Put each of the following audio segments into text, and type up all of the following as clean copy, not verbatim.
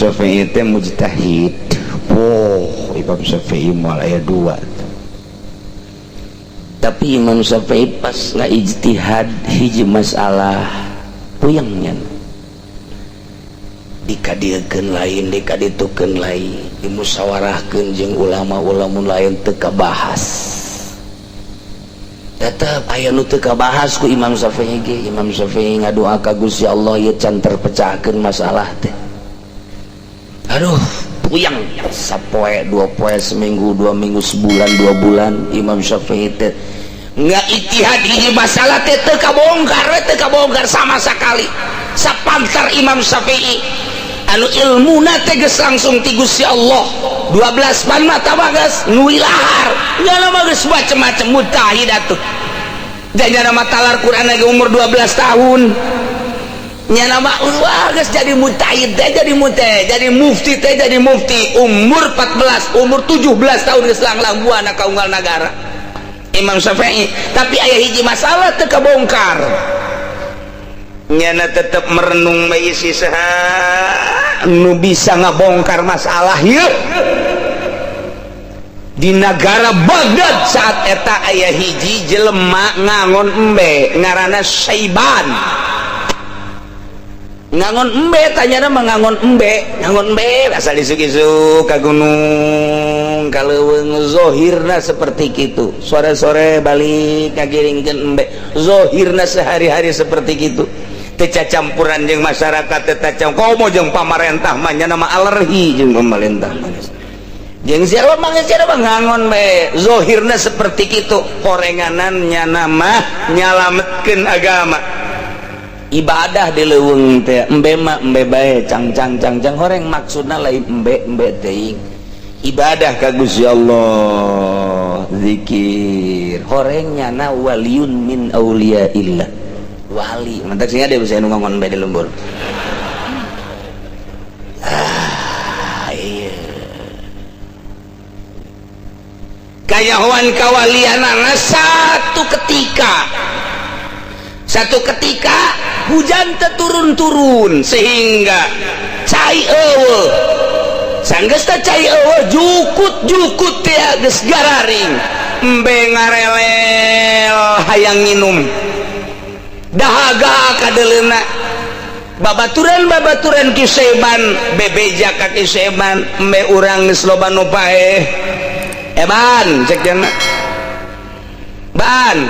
Syafi'i teh mujtahid. Oh, Imam Syafi'i moal aya dua. Tapi Imam Syafi'i pas ngaijtihad hiji masalah puyengnya. Dikadiekeun lain, dikaditukeun lain, dimusyawarahkeun jeung ulama-ulama lain teu kabahas. Tetep aya nu teu kabahas ku Imam Syafi'i ge. Imam Syafi'i ngadoa ka Gusti Allah ieu can terpecahkeun masalah teh. Aduh, puyeng sapoe, dua poe, seminggu, 2 minggu, sebulan, 2 bulan Imam Syafi'i teh ngaijtihad hiji masalah teh teu kabongkar, teu kabongkar sama sekali. Sapantar Imam Syafi'i anu ilmuna teh geus langsung ti Gusti Allah 12 pan mata mah geus nuilahar nyana mah geus macem-macem mujtahid atuh. Janyana mah talar Quran lagi umur 12 tahun. Nyana mah wah geus jadi mujtahid teh, jadi mujtahid, jadi mufti teh, jadi mufti umur 14, umur 17 tahun geus langlang buana ka unggal nagara Imam Syafi'i. Tapi aya hiji masalah teu kabongkar. Nyana tetep merenung isi saha nu bisa ngabongkar masalah ieu di negara Baghdad saat eta aya hiji jelema ngangon embe ngaranna Saiban. Ngangon embe tanyana mah ngangon embe, ngangon embe asal isuk-isuk ka gunung ka leuweung zohirna seperti kitu. Sore-sore balik ngagiringkeun embe, zohirna sehari-hari seperti kitu. Teu cacampuran jeung masyarakat, teu cacampuran komo jeung pamarentah mah nya nama alergi jeung pamarentah mah. Jeung siapa mah siapa ngangon bae zohirna seperti kitu, horenganan nya mah nyalametkeun agama. Ibadah di leuweung teh embe mah embe bae cang cang cang cang horeng maksudna lain embe embe teuing. Ibadah ka Gusti Allah, zikir. Horeng nyana waliun min auliyaillah. Wali, mantak sih ada bisa nu ngangon bae di lembur. Ah, iya. Kayahoan kawalianana satu ketika hujan terturun-turun sehingga cai eueuh. Sanggeus teh cai eueuh jukut-jukut teh geus gararing. Embe ngarelel hayang nginum. Dahaga kadeleuna babaturan-babaturan Ki Seban bebeja ka Ki Seban embe urang geus loba nu paeh. Eban cek cenah. Ban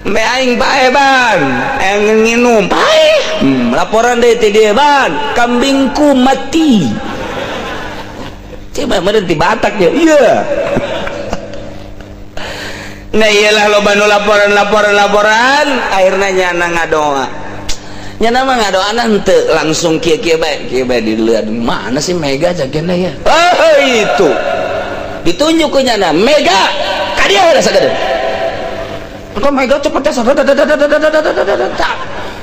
embe aing paeh ban, aing nginum paeh. Laporan deui ti dieu ban, kambingku mati. Coba meureun ti Batak ya. Iya. Nah iyalah loba nu laporan akhirna nyana ngadoa. Nyana mah ngadoana henteu langsung kieu-kieu bae, kieu bae dilihat mana sih Mega jagena ya. Oh itu. Ditunjuk ku nyana Mega ka dieu heula sagede. Engko Mega cepet teh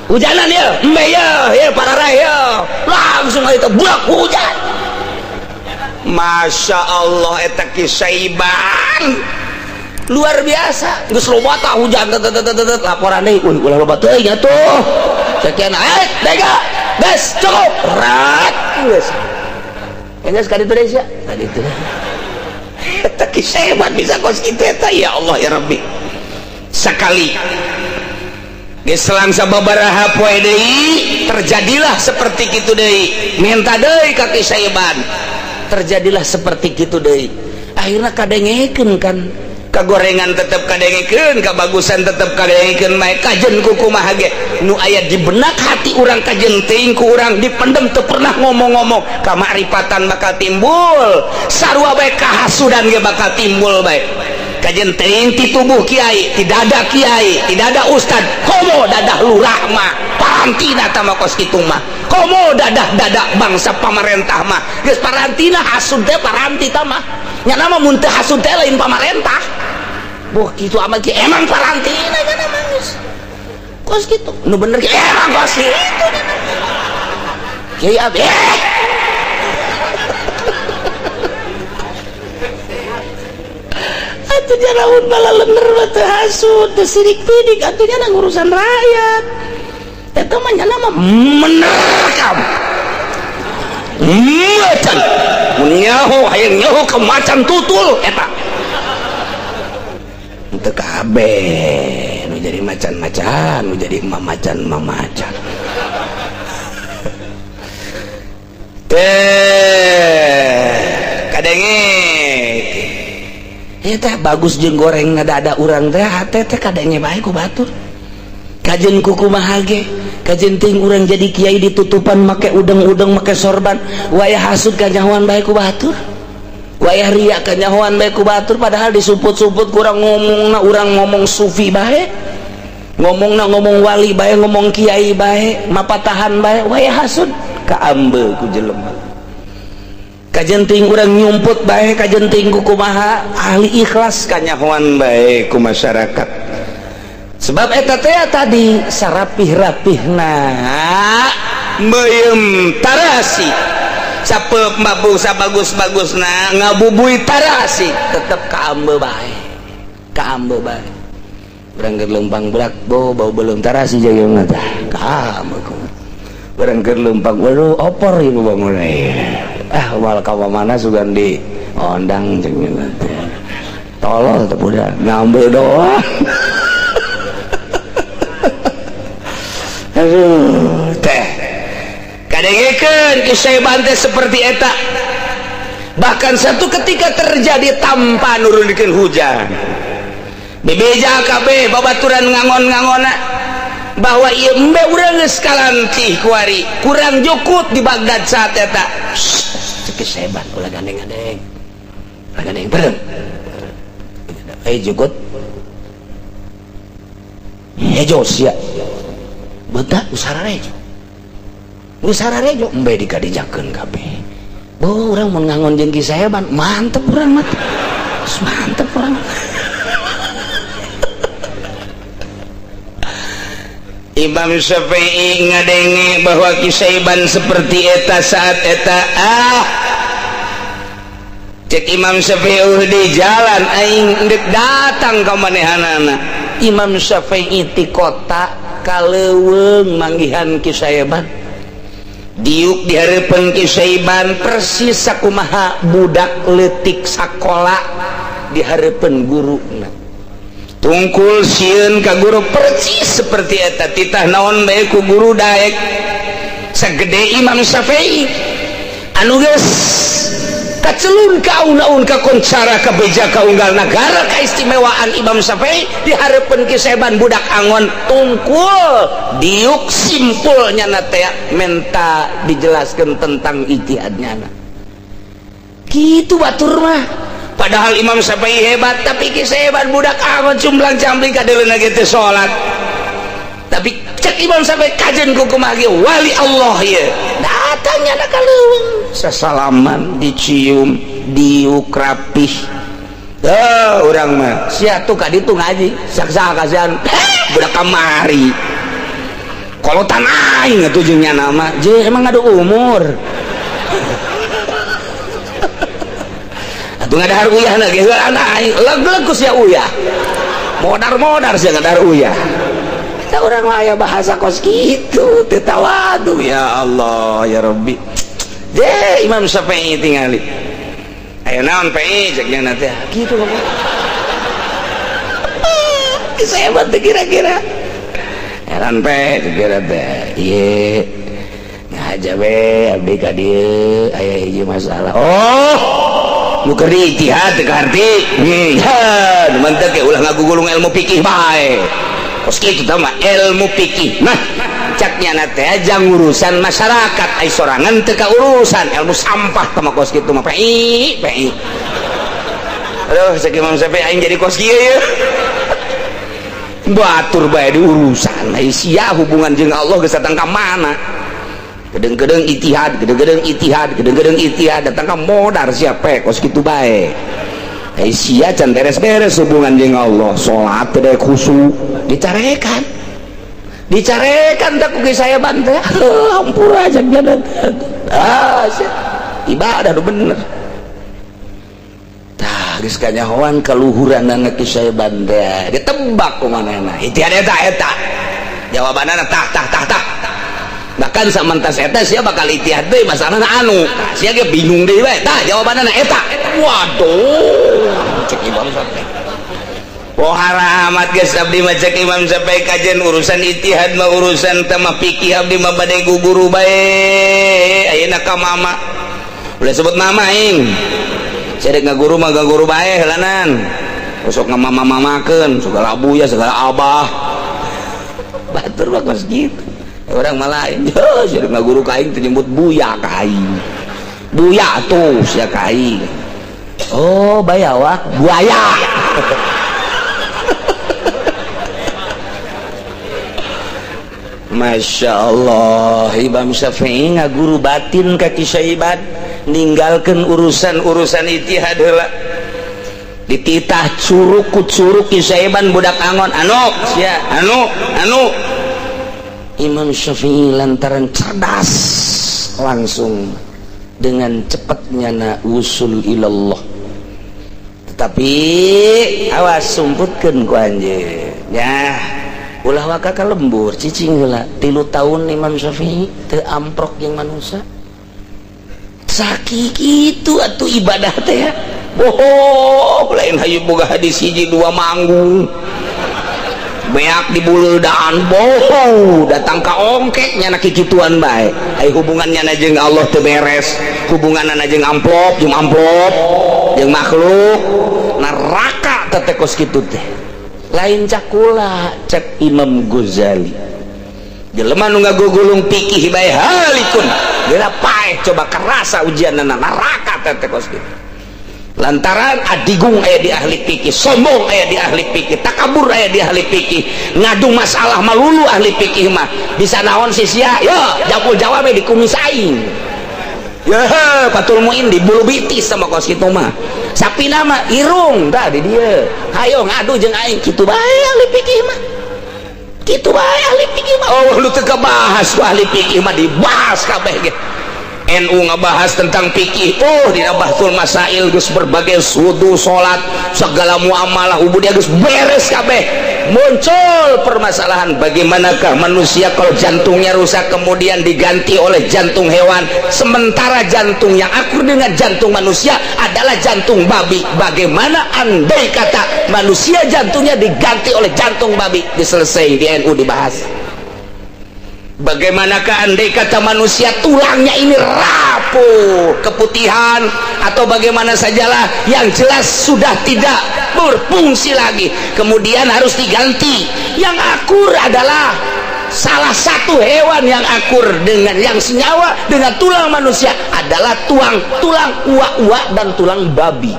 hujanan ya, embe ya, ya pararai ya. Langsung eta burak hujan. Masya Allah eta Ki Saiban. Luar biasa, geus loba tah hujan laporan deui, uy ulah loba teuing atuh. Sekian, Mega, geus cukup. Rat geus. Geus ka ditu deui sia? Ka ditu. Eta Ki Saiban bisa kos kitu eta ya Allah ya Rabbi. Sakali geus selang sababaraha poe deui terjadilah seperti kitu deui. Minta deui ka Ki Saiban. Terjadilah seperti kitu deui. Akhirna kadengekeun kan. Kagorengan tetep kadengekeun, kabagusan tetep kadengekeun bae kajen ku kumaha ge nu aya di benak hati urang kajen teuing ku urang dipendem teu pernah ngomong-ngomong kamakrifatan bakal timbul sarua bae kahasudan ge bakal timbul bae kajen teuing ti tubuh kiai, ti dada kiai, ti dada ustad, komo dadah lurah mah parantina tah mah kos kitu mah, komo dadah-dadah bangsa pamarentah mah geus parantina hasud teh paranti tah mah nyana mah mun teu hasud teh lain pamarentah. Boh kitu amat ki emang parantina nyana mah geus kos kitu nu bener ki emang kos kitu nyana kiai abdi atuh nyana mun balalener mah teu hasud teu sirik pidik atuh nyana ngurusan rakyat eta mah nyana mah menerkam. Macan mun nyaho hayang nyaho ke macan tutul eta. Teu kabeh nu jadi macan-macan, nu jadi mamacan-mamacan. Teh kadenge ieu teh bagus jeung goreng dada urang teh hate teh kadenge bae ku batur. Kajen kukumaha ge, kajen ting urang jadi kiai ditutupan make udeng-udeng make sorban, wayah hasud kanyahoan bae ku batur. Wayah riya kanyahoan bae ku batur, padahal disumput-sumput kurang ngomongna urang ngomong sufi bae. Ngomongna ngomong wali bae, ngomong kiai bae, mapatahan bae, wayah hasud kaambe ku jelema. Kajen ting urang nyumput bae, kajen ting kukumaha ahli ikhlas kanyahoan bae ku masyarakat. Sebab eta teh tadi sarapih-rapihna meuyeum tarasi sapeup mabuk sabagus-bagusna ngabubui tarasi tetep kaambe bae, kaambe bae. Urang keur leumpang berak bo bau belum tarasi jageuna tah kaambe ku. Urang keur leumpang waduh opor ieu bangun ah wal ka mana sugan di ondang jeung teh. Tolol teh budak ngambe doang. Aduh teh kadengekeun kisah teh seperti eta. Bahkan satu ketika terjadi tanpa nurunkeun hujan. Bebeja kabeh babaturan ngangon-ngangona bahwa ieu embe urang geus kalantih kuari kurang jukut di Baghdad saat eta. Cek Saiban ulah gandeng-gandeng. Ulah gandeng bareng. Eh jukut. Hejo sia. Betah usara rejo. Usara rejo embe dikadijakeun kabeh. Bo urang mun ngangon jeung Ki Saeban mantep urang mah. Mantep urang. Imam Syafi'i ngadenge bahwa Ki Saiban seperti eta saat eta ah cek Imam Syafi'i di jalan aing deuk datang ka manehanana. Imam Syafi'i ti kota kaleuweung manggihan Ki Saiban diuk di hareupeun Ki Saiban persis sakumaha budak leutik sakola di hareupeun guruna. Tungkul sieun ka guru persis seperti eta titah naon bae ku guru daek sagede Imam Syafi'i anu geus kacelun ka aun-aun ka koncara ka beja ka unggal nagara kaistimewaan Imam Syafi'i di hareupeun Ki Saiban budak angon tungkul diuk simpulnya na teh menta dijelaskeun tentang ijtihadnya na kitu batur mah. Padahal Imam Syafi'i hebat tapi Ki Saiban budak angon cumblang cambling kadeuleuna ge teu salat. Tapi cek Imam Syafi'i kajen ku kumaha ge wali Allah ieu datangnya na ka leuweung sasalaman dicium diuk rapih. Tuh urang mah sia tuh ka ditu ngaji saksa kasihan budak kamari kolotan aing atuh jeung nyana mah je emang ngadu umur atuh ngadahar uyahna ge heula aing leg-leg ku sia uyah modar-modar sia ngadahar uyah. Eta urang mah aya bahasa kos kitu teu tawadu ya Allah ya Rabbi. Je Imam Syafi'i tingali ayo naon PI cek nya teh kitu ngomong. Hebat teh kira-kira. Heran pe kira teh. Ieu ngaja we abdi ka dieu aya hiji masalah. Oh, nu keur ijtihad teu kaharti. Heuh, mantep ge ulah ngagugulung ilmu fikih bae. Kos kitu tah mah ilmu fikih mah cak nyana teh jang urusan masyarakat ai sorangan teu ka urusan ilmu sampah tah mah kos kitu mah PI PI. Aduh cek Imam Syafi'i aing jadi kos kieu ye. Batur bae di urusan ai sia hubungan jeung Allah geus datang ka mana. Gedeng-gedeng ijtihad, gedeng-gedeng ijtihad, gedeng-gedeng ijtihad datang ka modar sia pe kos kitu bae. Ai sia can beres-beres hubungan jeung Allah, salat teu daek khusyuk, dicarekan. Dicarekan teh ku Ki Saiban teh. Hampura cek nya. Ah, ibadah nu bener. Tah geus kanyahoan kaluhuranana Ki Saiban teh, ditebak ku manehna. Ijtihad eta eta. Jawabanana tah tah tah tah. Bahkan samantas eta sia bakal ijtihad deui masalahna anu. Tah sia ge bingung deui bae. Tah jawabanna eta. Waduh, cek Imam Syafi'i. Pohara amat geus abdi mah cek Imam Syafi'i kajen urusan ijtihad mah urusan teh mah fikih abdi mah bade guguru bae. Ayeuna ka mama. Ulah sebut mama aing. Sia dek ngaguru mah gaguru bae heulanan. Sok ngamama-mamakeun segala abuya segala abah. Batur mah kos kitu. Orang malah lain. Heuh, sia dek ngaguru ka aing teh nyebut buya ka aing. Buya tuh sia ka aing. Oh, bayawak buaya. Masya Allah, Imam Syafi'i ngaguru batin ka Ki Syaiban, ninggalkeun urusan-urusan ijtihad heula. Dititah curug ku curug Ki Syaiban budak angon, anu sia, anu, anu. Imam Syafi'i lantaran cerdas langsung dengan cepatnya na usul ilallah. Tetapi awas sumputkeun ku anjeun. Ya, ulah waka ka lembur cicing heula. 3 tahun Imam Syafi'i teu amprok jeung manusia. Sakit kitu atuh ibadah teh ya. Bohong, lain hayu boga hadis hiji dua manggung. Beak di buleudaan bohong, datang ka ongkek nyana kikituan bae. Ai hubungannya na jeung Allah teu beres, hubunganna jeung amplop, jeung makhluk, neraka teh kos kitu teh. Lain cakula cek Imam Ghazali. Jelema nu ngagugulung fikih bae halikun. Geura paeh coba kerasa ujianna neraka teh kos kitu. Lantaran adigung aya di ahli fikih, sombong aya di ahli fikih, takabur aya di ahli fikih, ngadu masalah malulu ahli fikih mah. Bisa naon sih sia? Yo, japul jawab di kumis aing. Ya, Fathul Muin di bulu bitis sama kos kitu mah. Sapina mah irung tah di dieu. Hayo ngadu jeung aing kitu bae ahli fikih mah. Kitu bae ahli fikih mah. Oh, lu teu kabahas ku ahli fikih mah dibahas kabeh ge. NU ngebahas tentang fikih, oh dina Bahsul Masail geus berbagai sudu salat segala muamalah ubudiyah geus beres kabeh. Muncul permasalahan bagaimanakah manusia kalau jantungnya rusak kemudian diganti oleh jantung hewan, sementara jantung yang akur dengan jantung manusia adalah jantung babi. Bagaimana andai kata manusia jantungnya diganti oleh jantung babi? Diselesai di NU dibahas. Bagaimanakah andai kata manusia tulangnya ini rapuh, keputihan atau bagaimana sajalah, yang jelas sudah tidak berfungsi lagi, kemudian harus diganti. Yang akur adalah salah satu hewan yang akur dengan yang senyawa dengan tulang manusia adalah tulang uak-uak dan tulang babi.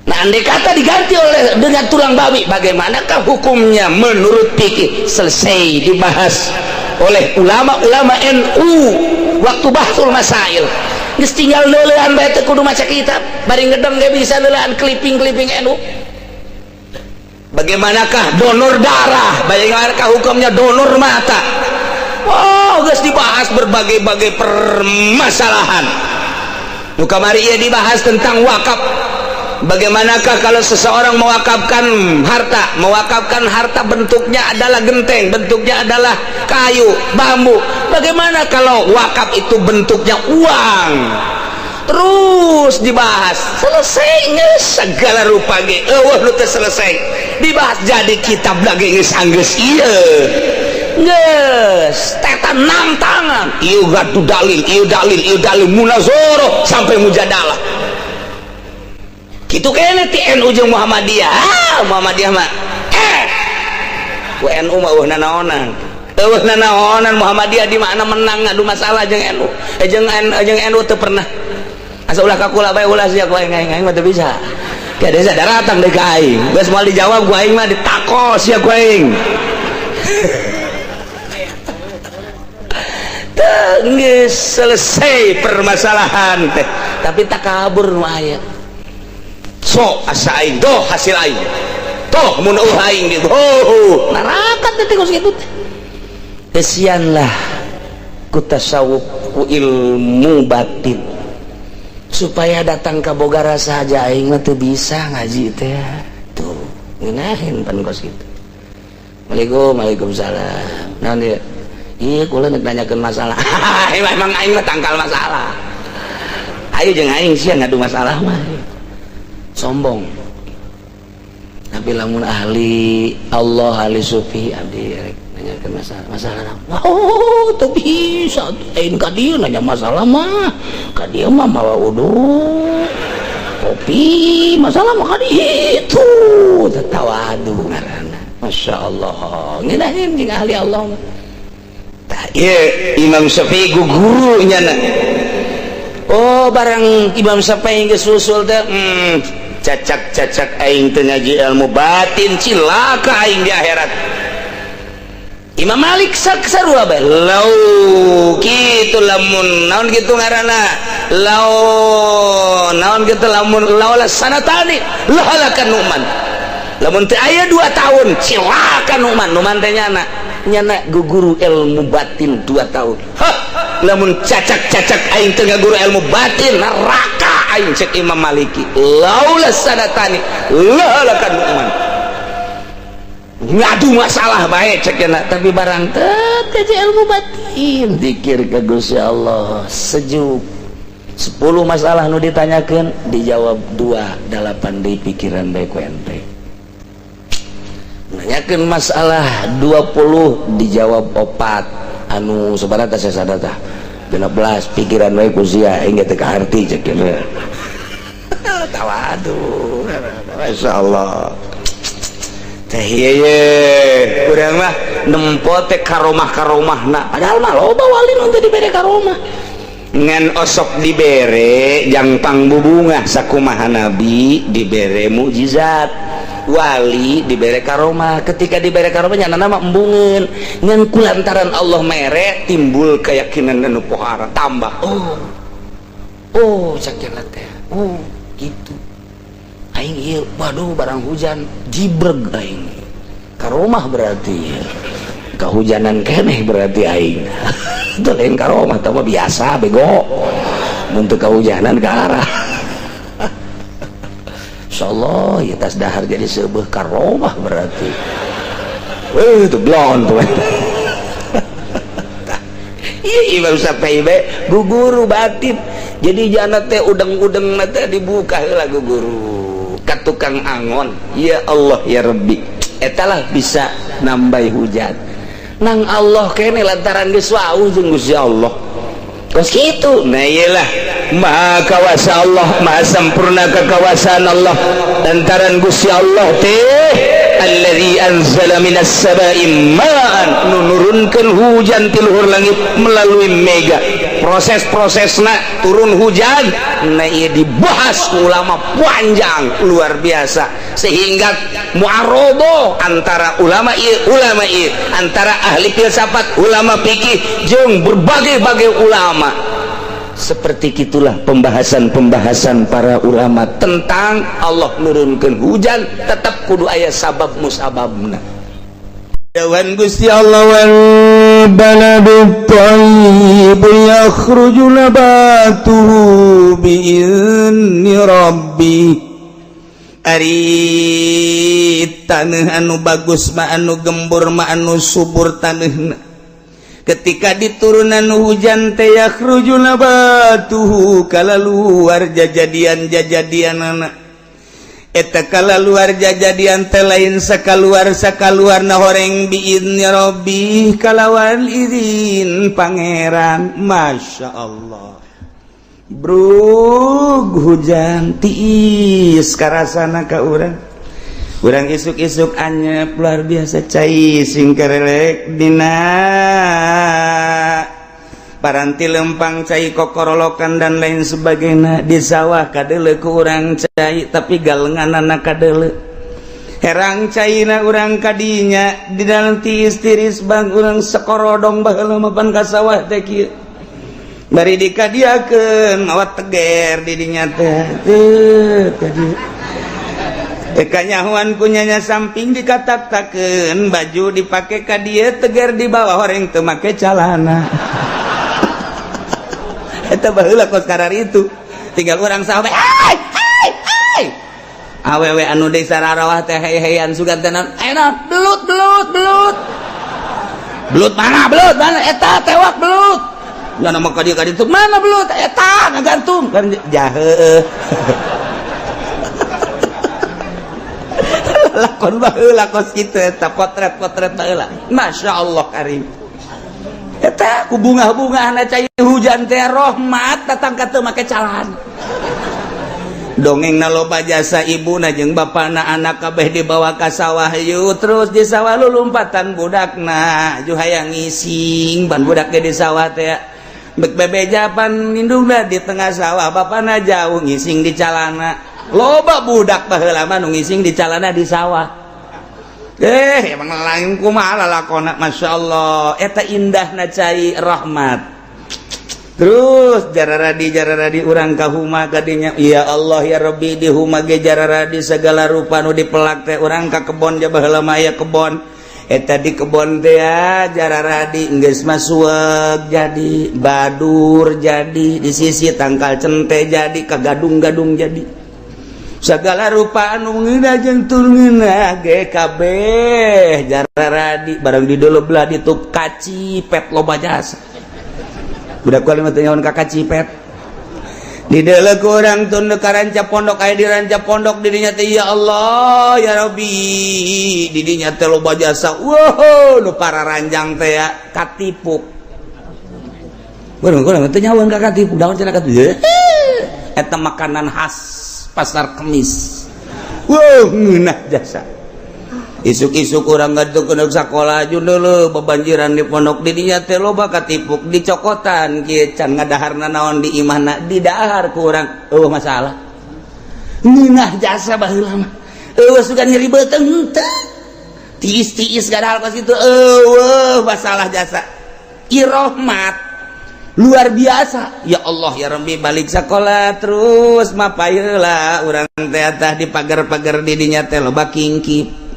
Nah, andai kata diganti oleh dengan tulang babi, bagaimanakah hukumnya menurut fikih? Selesai dibahas oleh ulama-ulama NU waktu Bahsul Masail. Geus tinggal leulean bae teu kudu maca kitab, bari ngedeng ge bisa leulean clipping-clipping NU. Bagaimanakah donor darah? Bagaimanakah hukumnya donor mata? Wow, geus dibahas berbagai-bagai permasalahan. Nu kamari ieu dibahas tentang wakaf. Bagaimanakah kalau seseorang mewakafkan harta? Mewakafkan harta bentuknya adalah genteng, bentuknya adalah kayu, bambu. Bagaimana kalau wakaf itu bentuknya uang? Terus dibahas, selesai geus segala rupa ge. Eueuh nu teu selesai. Dibahas jadi kitab lagi geus anggeus ieu. Geus tetan enam tangan. Ieu gadu dalil, ieu dalil, ieu dalil munazarah sampai mujadalah. Kitu kene ti NU jeung Muhammadiyah. Ah, Muhammadiyah mah ku NU mah eueuh nanaonan. Eueuh nanaonan Muhammadiyah di mana menang ngadu masalah jeung NU. Jeung NU teu pernah. Asa ulah ka kula bae ulah sia ku aing aing mah teu bisa. Ka desa daratang deui ka aing. Geus moal dijawab ku aing mah ditakos sia ku aing. Teu geus selesai permasalahan teh. Tapi takabur nu aya. So asa aing doh hasil aing toh mun eueuh aing di oh neraka teh kos kitu teh. Kesianlah ku tasawuf ku ilmu batin supaya datang ka boga rasa aja aing mah teu bisa ngaji teh tuh ngeunaheun pan kos kitu. Waalaikumsalam. Waalaikumsalam. Naon ieu? Iya, kula nek nanyakeun masalah. Emang aing mah tangkal masalah. Ayo jeung aing sia ngadu masalah mah. Sombong. Tapi lamun ahli Allah, ahli sufi, abdi rek nanyakeun masalah. Masalah naon? Oh, teu bisa. Aing ka dieu nanya masalah mah. Ka dieu mah mawa uduk. Kopi, masalah mah ka ditu. Tawadu ngaranna. Masya Allah. Ngeunaheun jeung ahli Allah mah. Tah ieu Imam Syafi'i guru nyana. Oh, barang Imam Syafi'i geus usul teh, cacak-cacak aing teu ngaji ilmu batin, cilaka aing di akhirat. Imam Malik sak sarua bae. Lau kitu lamun naon kitu ngaranna? Lau naon kitu lamun laula sanatani lahalakan Nu'man. Lamun teu aya 2 tahun cilaka Nu'man. Nu'man teh nyana nyana guguru ilmu batin 2 tahun. Hah, lamun cacak-cacak aing teu ngaguru ilmu batin, neraka aing, cek Imam Maliki. Laula sanatani lahalakan Nu'man. Ngadu masalah bae cek nya, tapi barang teu ngaji ilmu batin, zikir ka Gusti Allah sejuk. 10 masalah nu ditanyakeun dijawab 2, 8 deui pikiran bae ku ente. Nanyakeun masalah 20 dijawab 4, anu sabaraha teh sada tah 16 pikiran bae ku sia aing teu kaharti cek nya. Tawadu. Masyaallah. Teh ieu ye urang mah nempo teh karomah-karomahna, padahal mah loba wali nu teu dibere karomah. Ngan osok dibere jangpang bubungah sakumaha nabi dibere mukjizat, wali dibere karomah. Ketika dibere karomah nyana mah embungeun, ngan kulantaran Allah mere timbul keyakinan anu pohara tambah. Oh, oh cak teh, oh gitu aing ieu, waduh barang hujan jibreg aing karomah, berarti kehujanan keneh berarti aing itu lain karomah, tah mah biasa bego mun teu kahujanan ke arah. Insyaallah ya tas dahar jadi seubeuh karomah berarti. Weh, itu blon tuh. Iya, Imam Syafi'i bae guguru batin. Jadi jana teh udeng-udeng teh dibuka heula guguru ka tukang angon. Ya Allah ya Rabbi, etalah bisa nambah hujan nang Allah kene lantaran geus wau jeung Gusti Allah kos kitu. Nah iyalah maha kawasa Allah, maha sempurna kekawasaan Allah lantaran Gusti Allah teh alladzi anzala minas sama'i ma'an, nu nurunkeun hujan ti luhur langit melalui mega. Proses-prosesna turun hujan nah ieu dibahas ku ulama panjang luar biasa, sehingga muarobo antara ulama ieu, ulama ieu, antara ahli filsafat, ulama fikih jeung berbagai-bagai ulama. Seperti itulah pembahasan-pembahasan para ulama tentang Allah nurunkeun hujan tetap kudu aya sabab musababna. Dawuhan Gusti Allah wal baladu thayyib yakhruju nabatuhu bi'izni rabbi. Ari taneuh anu bagus mah, anu gembur mah, anu subur taneuhna, ketika diturunan hujan teh yakhruju nabatuhu, kalaluar jajadian-jajadianana. Eta kalaluar jajadian teh lain sakaluar sakaluar na horeng, biizni rabbi, kalawan izin pangeran. Masya Allah, brug hujan tiis karasana ka urang. Urang isuk-isuk anyep luar biasa, cai sing kerelek dina paranti lempang, cai kokorolokan dan lain sebagainya. Di sawah kadele ku urang cai, tapi galenganana kadele herang caina urang kadinya di dalam tiis tiris bang urang sekorodong baheula mapan ka sawah teh kieu bari dikadiakeun mawa teger di dinya teh teu kadieu. Kanyahuan kunyanya samping dikatak-takeun baju dipake ka dieu teger di bawah, horeng teu make calana. Eta baheula kos karar itu tinggal urang sawah, hai hai hai, awewe anu desa rarawah teh hey-heyan sugan teh naon, belut belut belut. Belut mana? Belut mana? Eta tewak belut. Ya nama ka dieu ka ditu mana belut? Eta ngagantung kan jahe. Lakon baheula kos kitu eta potret-potret baheula. Masya Allah karim. Eta ku bunga-bungahna cai hujan teh rahmat datang ka teu make calan. Dongeng na loba jasa ibuna jeung bapana anak kabeh dibawa ka sawah yuk terus di sawah lulumpatan budakna ju hayang ngising ban budak ge di sawah teh bek bebeja pan indungna di tengah sawah bapana jauh ngising di calana loba budak baheula mah nu ngising di calana di sawah emang lain kumaha lalakona masyaallah eta indahna cai rahmat. Terus jararadi urang ka huma kadinya ya Allah ya Rabbi di huma ge jararadi segala rupa nu dipelak teh urang ka kebon ja baheula mah aya kebon eta di kebon teh jararadi geus mah sueg jadi badur jadi di sisi tangkal cente jadi ka gadung-gadung jadi segala rupa anu ngeunah jeung teu ngeunah ge kabeh jararadi barang di deuleu belah ditup kacipet loba jasa budak kuali mah teu nyaon ka kacipet di deuleu ku urang tun ka ranca pondok aya di ranca pondok di dinya teh ya Allah ya Rabbi di dinya teh loba jasa wow nu pararanjang teh ya katipuk bareng urang teu nyaon ka katipuk daun cenah katipuk eta makanan khas pasar Kemis wow ngeunah jasa isuk-isuk urang ngaduk ke sakola jundul bebanjiran di pondok didinya teh loba katipuk dicokotan kieu can ngadaharna naon di imahna didahar ku urang eueuh masalah ngeunah jasa baheula mah eueuh sugan nyeri beuteung teu tiis-tiis gadahal kos kitu eueuh masalah jasa irahmat luar biasa ya Allah ya Rabbi balik sekolah terus mapayeula urang teh tah di pagar-pagar didinya teh loba kingkip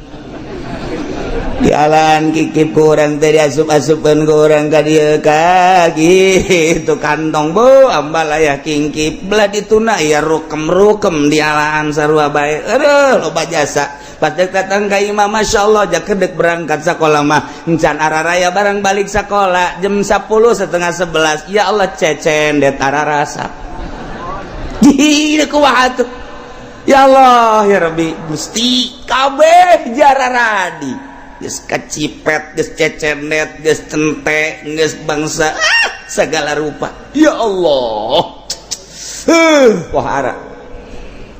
jalan kikip ku urang teh diasup-asupkeun ku urang ka dieu ka gitu kantong bu ambalaya kingkip belah dituna ya rukem-rukem dialaan sarua bae aduh loba jasa pas dek datang ka imah masyaallah jakedek berangkat sakola mah encan araraya barang balik sakola jam 10 10:30 ya Allah cecen det ararasa di kumaha tuh ya Allah ya Rabbi Gusti kabeh jararadi geus kacipet geus cecenet geus cente geus bangsa segala rupa ya Allah wah ara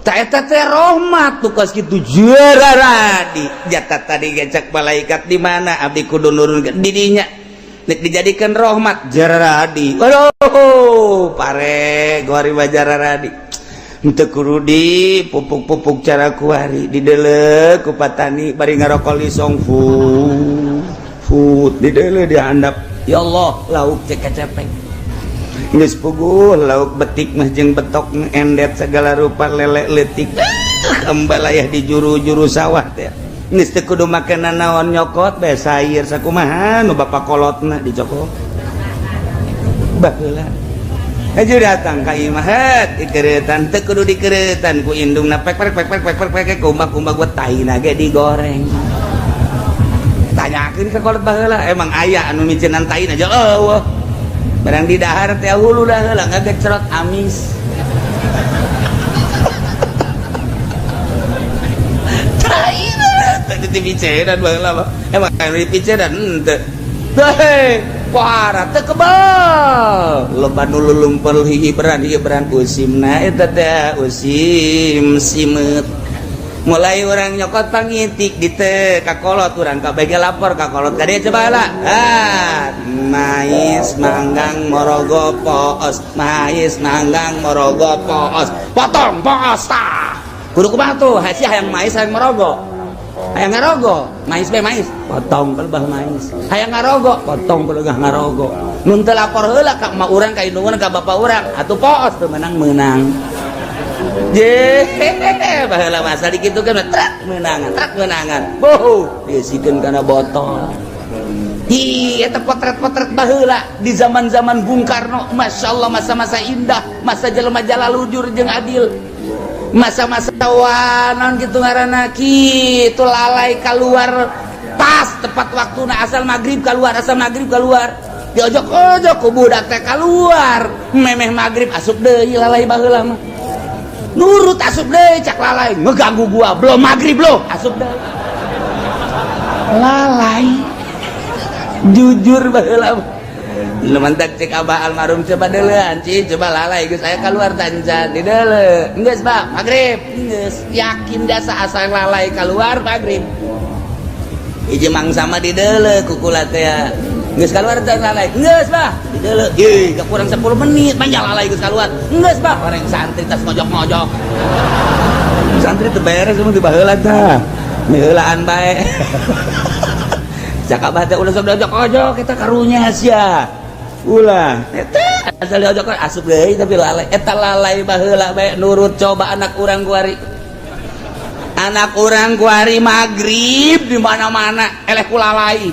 ta eta teh rahmat tuh kos kitu jararadi jata tadi gecak malaikat di mana abdi kudu nurun di dinya nek dijadikan rahmat jararadi aduh pare gori mah jararadi teu kudu di pupuk-pupuk cara kuari di deuleu ku patani bari ngarokok lisong fut di deuleu dihandap ya Allah lauk cek kacepeng geus puguh lauk betik mah jeung betok endet segala rupa lele leutik ambalayah di juru-juru sawah teh geus teu kudu makanan naon nyokot bae sayur sakumaha nu bapak kolotna dicokot baheula aja datang ka imah dikeretan teu kudu dikeretan ku indungna pek pek pek pek pek pek kumbah-kumbah gua taina ge digoreng tanyakeun ka kolot baheula emang aya anu micenan taina aja eueuh barang di dahar teh hulu dah heula ngagecrot amis taina teh dipicenan baheula mah emang anu dipicenan henteu heh pohara teu kebal loba nu lulumpel hiji-beran usimna eta teh usim simeut mulai orang nyokot pangitik di teh kakolot urang kabeh lapor kakolot ka dieu coba lah ah mais manggang morogo poos mais manggang morogo poos potong poos tah kudu kumaha tuh hasiah hayang mais hayang morogo hayang ngarogo mais be mais potong kelebah mais hayang ngarogo potong kelebah ngarogo nun teu lapor heula ka emak urang ka indung urang ka bapak urang atuh poos teu menang-menang je baheula masa dikitukeun trak menangan boh diisikeun kana botol hi eta potret-potret baheula di zaman-zaman Bung Karno masyaallah masa-masa indah masa jelema jalalujur jeung adil masa-masa wanon gitu ngaranna kitu lalai keluar Pas tepat waktuna asal maghrib keluar, asal maghrib keluar. Diojok-ojok ku budak teh keluar. Memeh maghrib asup deui lalai baheula mah. Nurut asup deui cak lalai, ngeganggu gua, belum maghrib lo, asup deui. Lalai. Jujur baheula mah. Nu mantak cek abah almarhum coba deuleuan, Ci, coba lalai geus aya keluar tancan di deuleu. Geus, Bah, maghrib. Geus yakin jasa asal lalai keluar maghrib. Hiji mangsa mah di deuleu kukula teh. Geus keluar teh lalai. Geus, Bah, di deuleu. Ih, gak kurang 10 menit panjang lalai geus keluar. Geus, Bah, orang santri tas ngojok-ngojok. Santri teu beres mun di baheula tah. Miheulaan bae. Cak abah teh ulah sok diojok-ojok eta karunya sia. Ulah eta asal diojok asup deui tapi lalai. Eta lalai baheula bae nurut coba anak urang kuari. Anak urang kuari maghrib di mana-mana eleh ku lalai.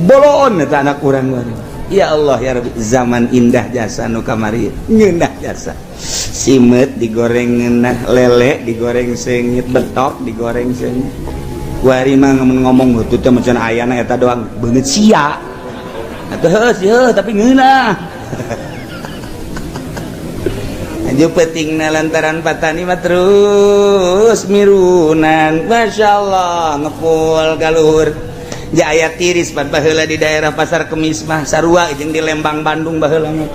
Bolon eta anak urang kuari. Ya Allah ya Rabbi, zaman indah jasa nu kamari ngeunah jasa. Simet digoreng ngeunah, lele digoreng seungit, betok digoreng seungit. Kuari mah ngomong teh macan ayana eta doang beungeut sia. Atuh heuh heuh tapi ngeunah. Aju pentingna lantaran patani mah terus mirunan. Masya Allah ngepul ka luhur. Jaya tiris pan baheula di daerah Pasar Kemis mah sarua jeung di Lembang Bandung baheula mah.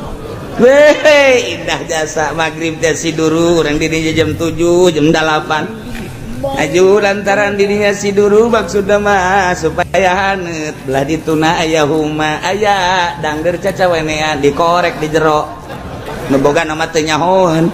Weh, indah jasa maghrib teh siduru urang di dinya jam 7, jam 8. Aju lantaran dirinya siduru maksudna mah supaya haneut belah dituna aya huma aya dangder cacawenean dikorek di jero. Nu boga nama teu nyahoeun.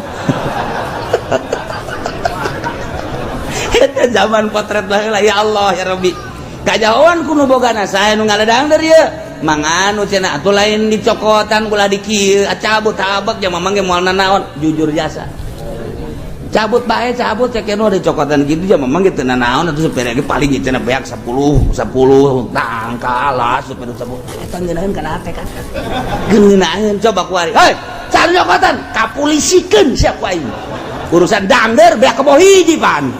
Eta zaman potret baheula ya Allah ya Rabbi. Kajahoan ku nu bogana saha nu ngaledangder ieu? Manganu cenah atuh lain dicokotan ulah di kieu cabut tabek jeung mamang ge moal nanaon jujur jasa. Cabut bae cabut cek nu dicokotan kitu jeung mamang ge teu nanaon atuh supir ge paling cenah beak 10 10 tangkal supir 10 eta ngeunaheun kana hate kan. Ngeunaheun coba ku ari. Hei, cari cokotan kapulisikeun sia ku aing. Urusan dangder beak kebo hiji pan.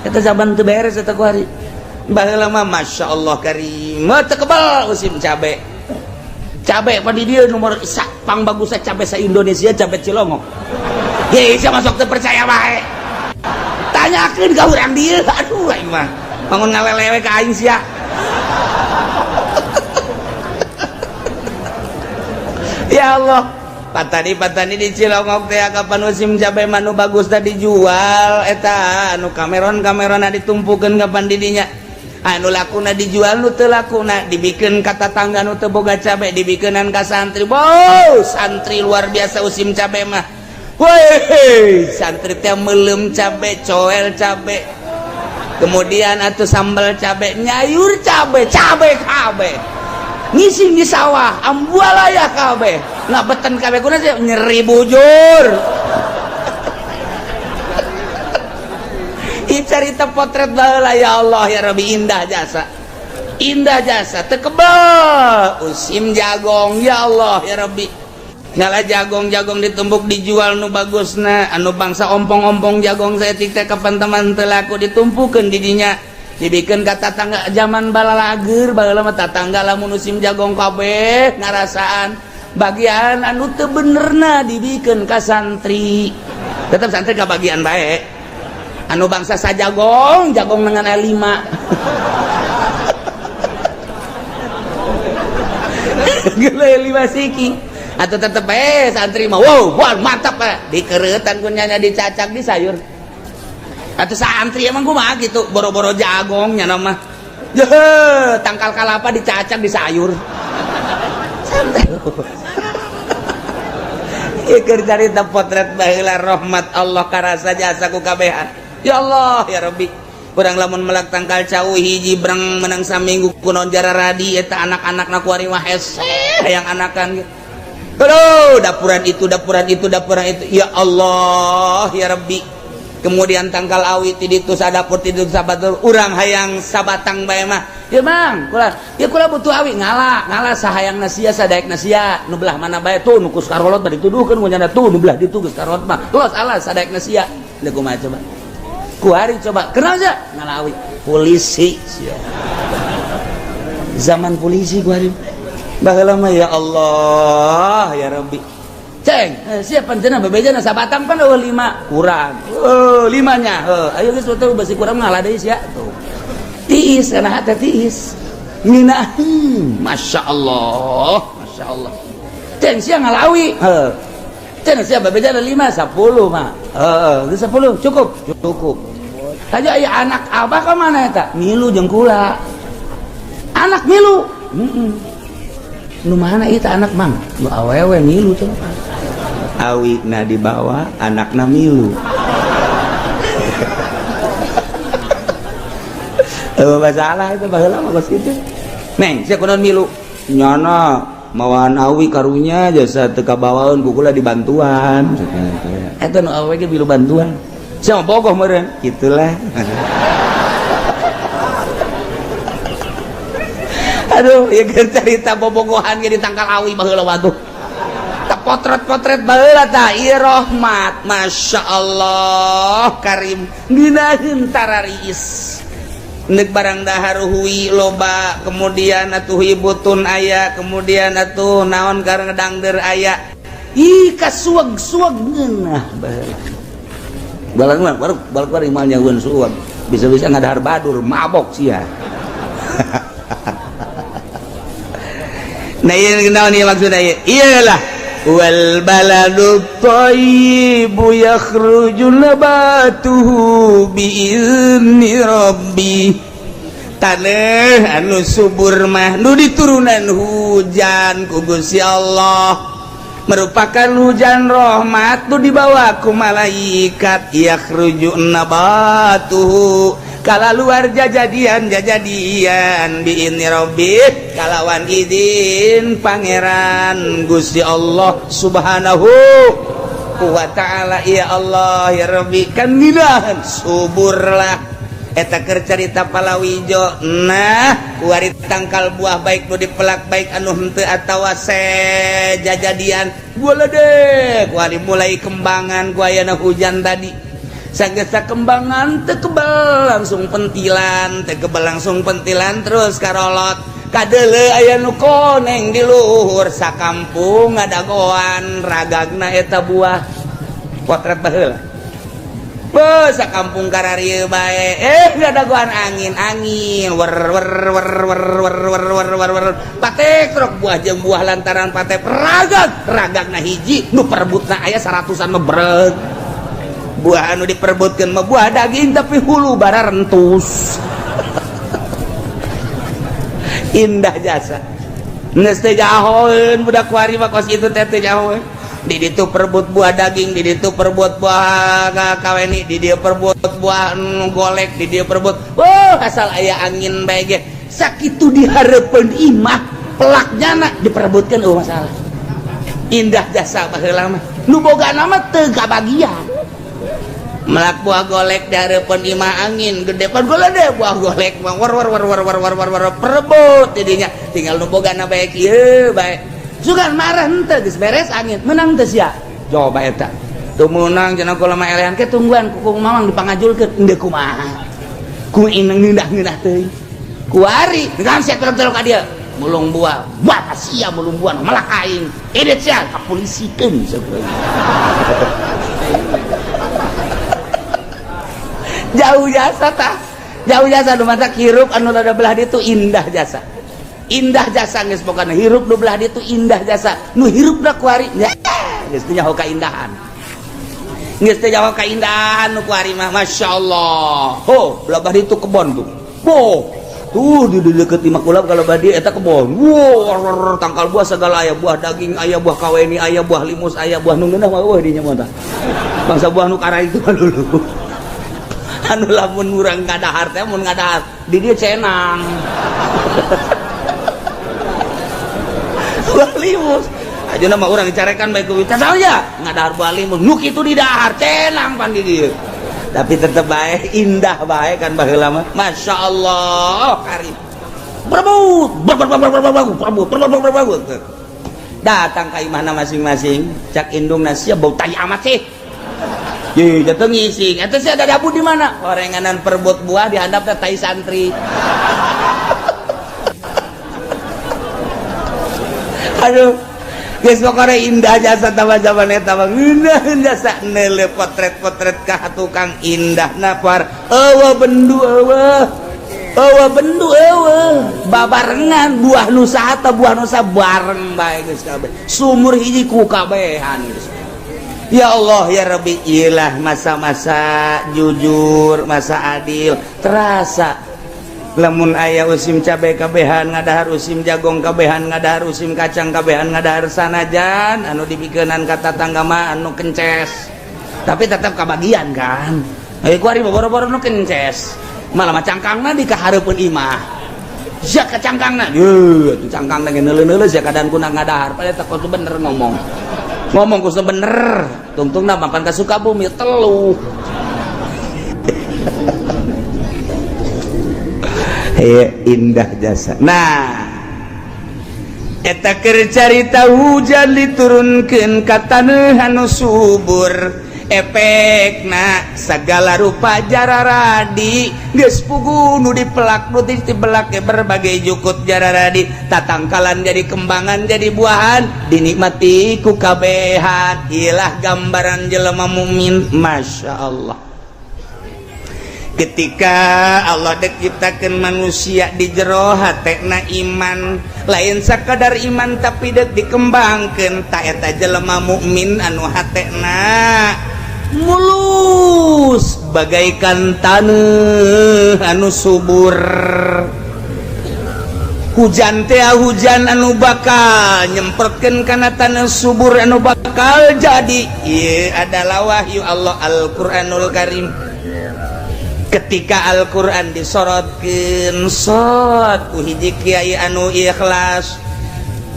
Eta zaman teu beres eta ku ari. Baheula mah Masya Allah karim teu kebal musim cabe. Cabe pa di dieu nomor pang bagusna cabe sa Indonesia cabe Cilongok. Hei, sia masuk teu percaya bae. Tanyakeun ka urang dieu. Aduh aing mah bangun ngalelewe ka aing sia. Ya Allah, patani-patani di Cilongok teh kapan musim cabe mah nu bagus teh dijual eta anu kameron-kamerona ditumpukeun kapan di dinya. Anu lakuna dijual nu teu lakuna dibikeun ka tatangga nu teu boga cabe dibikeunan ka santri. Wow, santri luar biasa musim cabe mah. Woi, santri teh meuleum cabe, coel cabe. Kemudian atuh sambal cabe, nyayur cabe, cabe kabeh. Ngising di sawah, ambualaya kabeh. Ngabeten kabeh kuna sih nyeri bujur. Cerita potret baheula ya Allah ya Rabbi indah jasa. Indah jasa teu kebel usim jagong ya Allah ya Rabbi. Ngala jagong-jagong ditumbuk dijual nu bagusna anu bangsa ompong-ompong jagong saeutik teh kapan teman teu laku ditumpukeun di dinya. Dibikeun ka tatangga zaman balalager baheula mah tatangga lamun musim jagong kabeh ngarasaan bagian anu teu benerna dibikeun ka santri. Tetep santri ka bagian bae. Anu bangsa sajagong jagong dengan 5. Gele 5 siki atau tetep santri mah wow wah mantap dikeretan ku nyanya dicacak di sayur. Atau santri emang kumaha gitu boro-boro jagong nya mah. Yeuh, tangkal kalapa dicacak di sayur. Santai. Ieu keur carita potret baheula rahmat Allah karasa jasa ku kabehan. Ya Allah ya Rabbi. Urang lamun melak tangkal cau hiji breng menang saminggu kunaon jararadi eta anak-anakna ku ari mah hese hayang anakan gitu. Aduh, dapuran itu, dapuran itu, dapuran itu. Ya Allah ya Rabbi. Kemudian tangkal awi ti ditu sadapur ti ditu sabatur urang hayang sabatang bae mah. Ya Bang, kula ya kula butuh awi ngala, ngala sahayang sia sadaek sia nu belah mana bae tuh nu kus karolot bari dituduhkeun ku nyana tuh nu belah ditu geus karolot mah. Los alas sadaek sia. Leuh kumaha coba? Kuari coba, kenal aja ngalawi polisi sia. Zaman polisi gua baheula mah ya Allah ya Rabbi. Ceng, siapa cenah bebejana sabatang pan eueuh 5 kurang. Heuh, limanya. Heuh, ayo geus teu besi kurang ngalah deui sia tuh. Tiis kana hate tiis. Ngeunaheun, Masya Allah, Masya Allah. Ceng sia ngalawi. Heuh. Ceng sia bebejana 5 10 mah. Heuh, geus 10 cukup. Cukup. Aja aya anak abah ka mana eta? Milu jeung kula. Anak milu. Heeh. Nu mana ieu anak mang? Nu awewe milu tuh. Awina dibawa, anakna milu. Masalah itu baheula mah kos kitu. Neng, sia kunaon milu? Nyana mawaan awi karunya jasa teu kabawaeun ku kula dibantuan. Eta nu awewe ge milu bantuan. Sia mah bogoh meureun. Kitulah. Aduh, ya cerita bobogohan ge ditangkal awi baheula waduh. Tah potret-potret baheula tah ieu rahmat, Masya Allah Karim ngeunaheun tarariis. Neuk barang dahar hui loba, kemudian atuh hibutun aya, kemudian atuh naon karena dangder aya. Ih kasueg-sueg ngeunah baheula. Balang mah baru balik bari mal nyaeun sueg. Bisa-bisa ngadahar badur mabok sia. Nah ieu naon ieu maksudna ieu? Iyalah wal baladu thayyibu yakhruju nabatuhu biizni rabbi. Taneuh anu subur mah nu diturunan hujan ku Gusti Allah merupakan hujan rahmat nu dibawa ku malaikat yakhruju nabatuhu kala luar jajadian jajadian biizni rabbi kalawan izin pangeran Gusti Allah Subhanahu wa ta'ala. Ya Allah ya Rabbi kan nginahan suburlah eta keur carita palawijo. Nah kuari tangkal buah baik nu dipelak baik anu henteu atawa sejajadian boledek kuari mulai kembangan ku ayana hujan tadi sagesa kembangan teu kebel langsung pentilan teu kebel langsung pentilan terus karolot kadeuleu aya nu koneng di luhur sakampung ngadagoan ragagna eta buah potret baheula beuh sakampung kararieu bae ngadagoan angin angin wer wer wer wer wer wer wer wer wer patek truk buah jeung buah lantaran patek ragag ragagna hiji nu perebutna aya 100-an mah breg buah anu diperebutkeun mah buah daging tapi hulu bara rentus. Indah jasa geus teu jahoeun budak kuari mah kos kitu teh teu jahoeun. Di ditu perebut buah daging, di ditu perebut buah kaweni, di dieu perebut buah golek, di dieu perebut. Wah, asal aya angin bae ge sakitu dihareupeun imah pelaknya na diperebutkeun eueuh masalah. Indah jasa baheula mah. Nu bogana mah teu kabagian. Melak buah golek dihareupeun imah angin gede pan golek buah golek mah war war war war war war war war perebut jadinya tinggal nu bogana bae kieu bae sugan marah henteu geus beres angin menang teu sia coba eta teu meunang cenah kula mah elehan ke tungguan ku mamang dipangajulkeun endeu kumaha ku ineng ngeunah-ngeunah teuing kuari kan sia tolong-tolong ka dieu mulung buah buah sia mulung buah melak aing edet sia kapolisikeun jauh jasa tah jauh jasa nu matak hirup anu rada belah ditu indah jasa indah jasa geus pokona hirup nu belah ditu indah jasa nu hirupna kuari geus teu nyaho kaindahan geus teu nyaho kaindahan nu kuari mah masyaallah. Ho belah ditu kebon tuh boh tuh di deukeut imah kula kalau badi eta kebon wow tangkal buah segala aya buah daging aya buah kaweni aya buah limus aya buah nu ngeunah mah eueuh dinya mah tah bangsa buah nu kara itu mah dulu anu lamun urang ngadahar teh mun ngadahar di dieu cenang buah limus ajeuna mah urang dicarekan bae ku saha ya ngadahar buah limus nu kitu didahar cenang pan di dieu tapi tetep bae indah bae kan baheula mah masyaallah karim berebut berebut berebut datang ka imahna masing-masing cak indungna sia bau tai amat sih. Ye, jatuh ngising. Eta sih ada dabu di mana? Orenganan perebut buah dihandap teh tai santri. Aduh, geus pokona indah jasa tambah zaman eta mah, ngeunaheun jasa neuleuh potret-potret ka tukang indah napar. Eueuh bendu, eueuh, eueuh bendu, eueuh babarengan buah nusa atau buah nusa bareng bae geus kabeh, sumur hiji ku kabehan geus. Ya Allah ya Rabbi, ilah masa-masa jujur, masa adil terasa. Lamun aya usim cabai kabehan ngadahar, usim jagong kabehan ngadahar, usim kacang kabehan ngadahar, sanajan anu dipikeunan ka tatangga mah anu kences, tapi tetap kabagian kan. Ayo kuari boro-boro nu kences malah mah cangkangna di kahareupeun imah sia ka cangkangna, yeuh atuh cangkangna ge neuleuh-neuleuh sia kadang kuna ngadahar. Padahal tak kudu bener, ngomong ngomong kudu bener, tungtungna mapan ka Sukabumi telu. Hei, indah jasa. Nah, eta keur carita hujan diturunkeun ka taneuh anu subur, efekna segala rupa jararadi geus pugu nu dipelak, nu dibelak berbagai jukut jararadi, tatangkalan jadi kembangan, jadi buahan, dinikmati ku kabehan. Ilah gambaran jelema mukmin, Masya Allah. Ketika Allah dek ciptakan manusia di jero hatena iman, lain sakadar iman tapi dek dikembangkan. Tak eta jelema mukmin anu hatena mulus bagaikan taneuh anu subur. Hujan teh hujan anu bakal nyemprotkeun kana taneuh subur anu bakal jadi. Ieu adalah wahyu Allah, Al-Qur'anul Karim. Ketika Al-Quran disorotkeun sot ku hiji kiai anu ikhlas,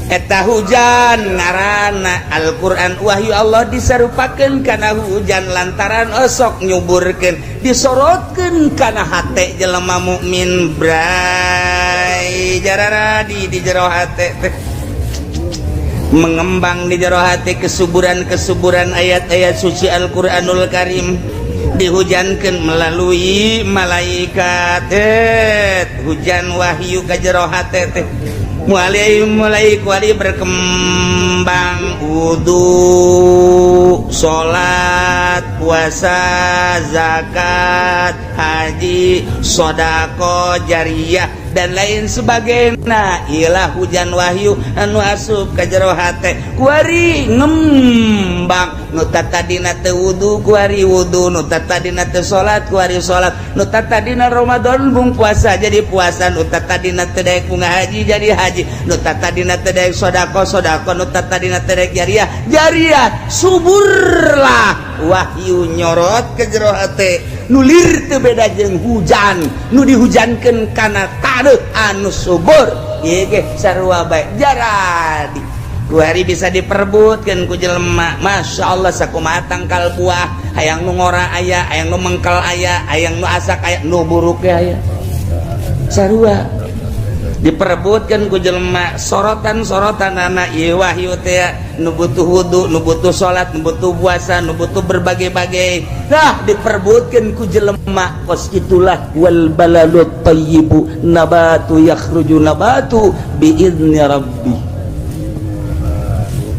eta hujan ngaranna Al-Quran, wahyu Allah disarupakeun kana hujan lantaran osok nyuburkeun, disorotkeun kana hate jelema mukmin, bray, jararadi di jero hate teh, mengembang di jero hati kesuburan-kesuburan ayat-ayat suci Al-Qur'anul Karim, dihujankan melalui malaikat. Hujan wahyu ka jero hate teh mulai mulai kuali berkembang wudu, salat, puasa, zakat, haji, sodako jariah, dan lain sebagainya. Ilah hujan wahyu anu asup ka jero hate, kuari ngembang. Nu tadina teu wudu kuari wudu, nu tadina teu salat kuari salat, nu tadina Ramadan bung puasa jadi puasa, nu tadina teu daek bunga haji jadi haji, nu tadina teu daek sodako sodako, nu tadina teu daek jariah jariah. Suburlah wahyu nyorot ke jero hate, nulir teu beda jeung hujan nu dihujankeun kana taneuh anu subur. Ieu ge sarua bae jaradi kuari bisa diperebutkeun ku jelema. Masya Allah, sakumaha tangkal buah, hayang nu ngora aya, hayang nu mengkel aya, hayang nu asak aya, nu buruk ge aya, sarua diperebutkan ku jelema. Sorotan-sorotan anak ieu wahyu teh nu butuh wudu, nu butuh salat, nu butuh puasa, nu butuh berbagai-bagai. Nah, diperebutkan ku jelema kos itulah. Wal baladut thayyibu nabatu yakhruju nabatu bi idzni rabbi.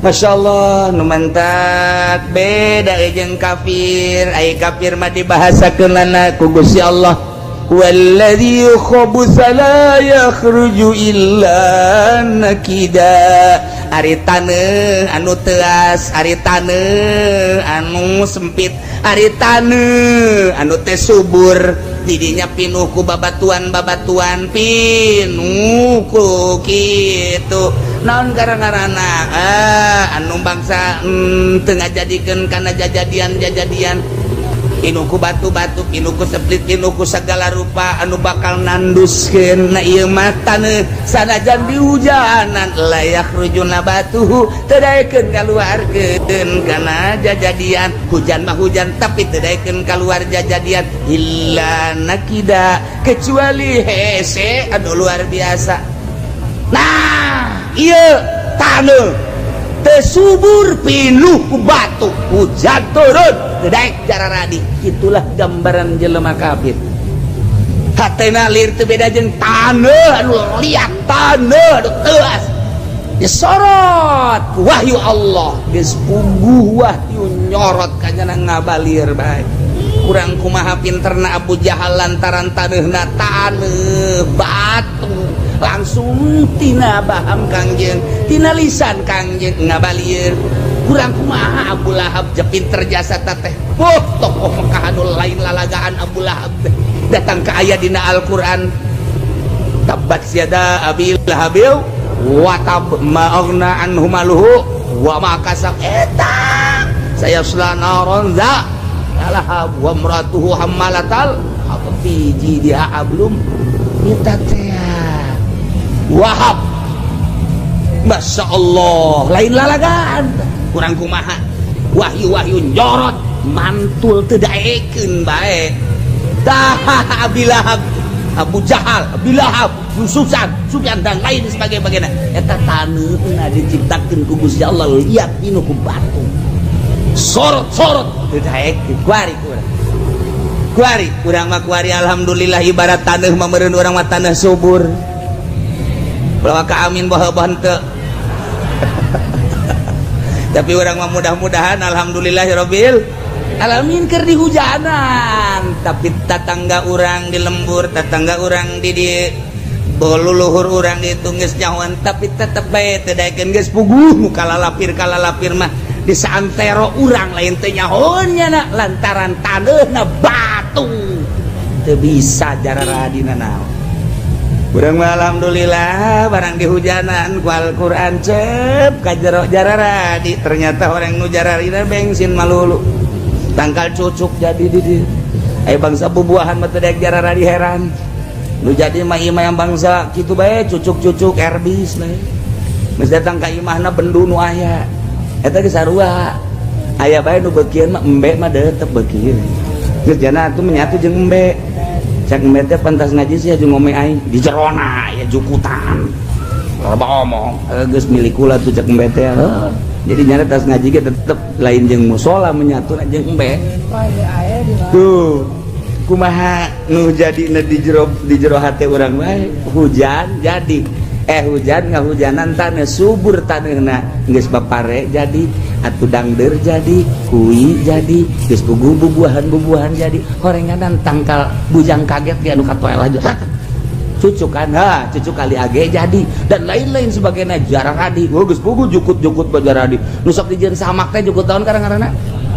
Masya Allah, nu mantak beda jeung kafir. Ai kafir mah dibahasakeun lana ku Gusti Allah, walladzi khabutsa la yakhruju illa nakida. Ari taneuh anu teas, ari taneuh anu sempit, ari taneuh anu teh subur, didinya pinuh ku babatuan-babatuan, pinuh ku kitu naon gara-garana anu bangsa teu ngajadikeun kana jajadian-jajadian, pinuh ku batu-batu, pinuh ku seplit, pinuh ku segala rupa anu bakal nanduskeun. Na ieu mah taneuh sanajan dihujanan, la yakhruju nabatuhu, teu daekeun kaluarkeun kana jajadian. Hujan mah hujan tapi teu daekeun kaluar jajadian, illa nakida, kecuali hese anu luar biasa. Nah, ieu taneuh teu subur, pinuh ku batu, hujan turun teu daek jararadi. Itulah gambaran jelema kafir, hatena lir teu beda jeung taneuh anu liat, taneuh anu teuas. Disorot wahyu Allah geus puguh wahyu nyorot kanyana ngabalir bae. Kurang kumaha pinterna Abu Jahal lantaran taneuhna taneuh batu langsung tina baham Kangjeng, tina lisan Kangjeng ngabalir. Kurang kumaha Abu Lahab je pinter jasa teh. Oh, tokoh Mekah anu lain lalagaan Abu Lahab teh. Datang ke ayat dina Al-Qur'an. Tabbat yada Abi Lahabil wa tab ma aghna anhu maluhu wa ma kasab. Eta sayasla naron za lahab wa imratuhu hammalatal hatab fi jidiha hablum. Eta teh Wahab. Masya Allah, lain lalagaan. Kurang kumaha wahyu-wahyu nyorot mantul teu daekeun bae. Tah Abi Lahab, Abu Jahal, Abi Lahab, Sufyan, Sufyan dan lain sebagainya. Eta taneuhna diciptakeun ku Gusti Allah liat dinu ku batu. Sorot-sorot teu daekeun kuari kurang. Kuari urang mah kuari alhamdulillah ibarat taneuh mah meureun urang mah taneuh subur. Ulah ka amin baheubah henteu. Tapi urang mah mudah-mudahan alhamdulillahirabbil alamin keur dihujanan. Tapi tatangga urang di lembur, tatangga urang di luluhur urang di geus nyahoan, tapi tetep bae teu daekeun geus puguh nu kalalapir mah di saantero urang lain teu nyahoan nya lantaran taneuhna batu teu bisa jararadina naon. Urang mah alhamdulillah barang dihujanan ku Al-Qur'an cep ka jero jararadi, ternyata orang nu jararina bensin malulu tangkal cucuk jadi di dieu. Aya bangsa bubuahan mah teu daek jararadi heran. Nu jadi mah imah yang bangsa kitu bae cucuk-cucuk erbis bae. Geus datang ka imahna bendu nu aya. Eta geus sarua. Aya bae nu beukieun mah embe mah tetep beukieun. Geus jana atuh menyatu jeung embe. Cak embe teh pantas ngaji sih jeung ngome aing di jerona aya jukutan. Loba omong, geus milik kula tuh cak embe teh. Jadi nyana tas ngaji ge tetep lain jeung musola menyatu jeung embe. Tuh. Kumaha nu jadina di jero hate urang bae hujan jadi hujan ngahujanan taneuh subur taneuhna geus bapare jadi atuh dangdeur jadi kui jadi geus puguh bubuahan-bubuahan jadi horenganan tangkal bujang kaget ge anu katoel aja cucuk kan ha cucuk kali age jadi dan lain-lain sebagainya jarang adi geus puguh jukut-jukut bajaradi nu sok dijieun samak teh jukut tahun karang-karana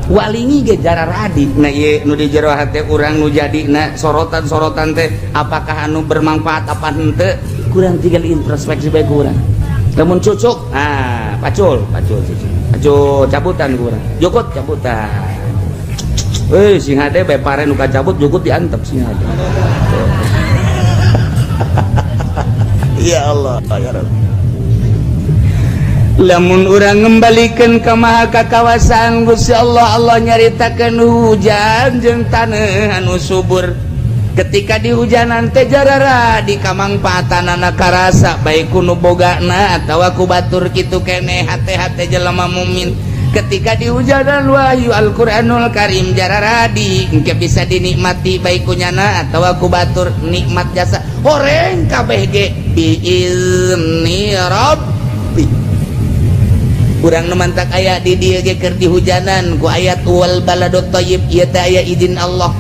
walingi ge jararadi. Nah ieu nu di jero hate urang nu jadina sorotan-sorotan teh apakah anu bermanfaat apa henteu kurang tinggal introspeksi bae kurang. Lamun cucuk ah pacul pacul cucuk pacul cabutan kurang jukut cabutan euy sing hade bae pare nu kacabut jukut diantep sing hade. Ya Allah ya Rabbi. Lamun urang ngembalikan ke maha kakawasaan Gusti Allah, Allah nyaritakeun hujan jeung taneuh anu subur. Ketika di hujanan teh jarara di kamangpaatanana karasa baik ku nu bogana atawa ku batur kitu keneh hate-hate jelema mukmin. Ketika di hujanan wahyu Al-Qur'anul Karim jararadi engke bisa dinikmati baik ku nyana atawa ku batur nikmat jasa horeng kabeh ge biizni rabbi. Urang nu mantak aya di dieu ge keur dihujanan ku ayat wal baladut thayyib ieu teh aya izin Allah.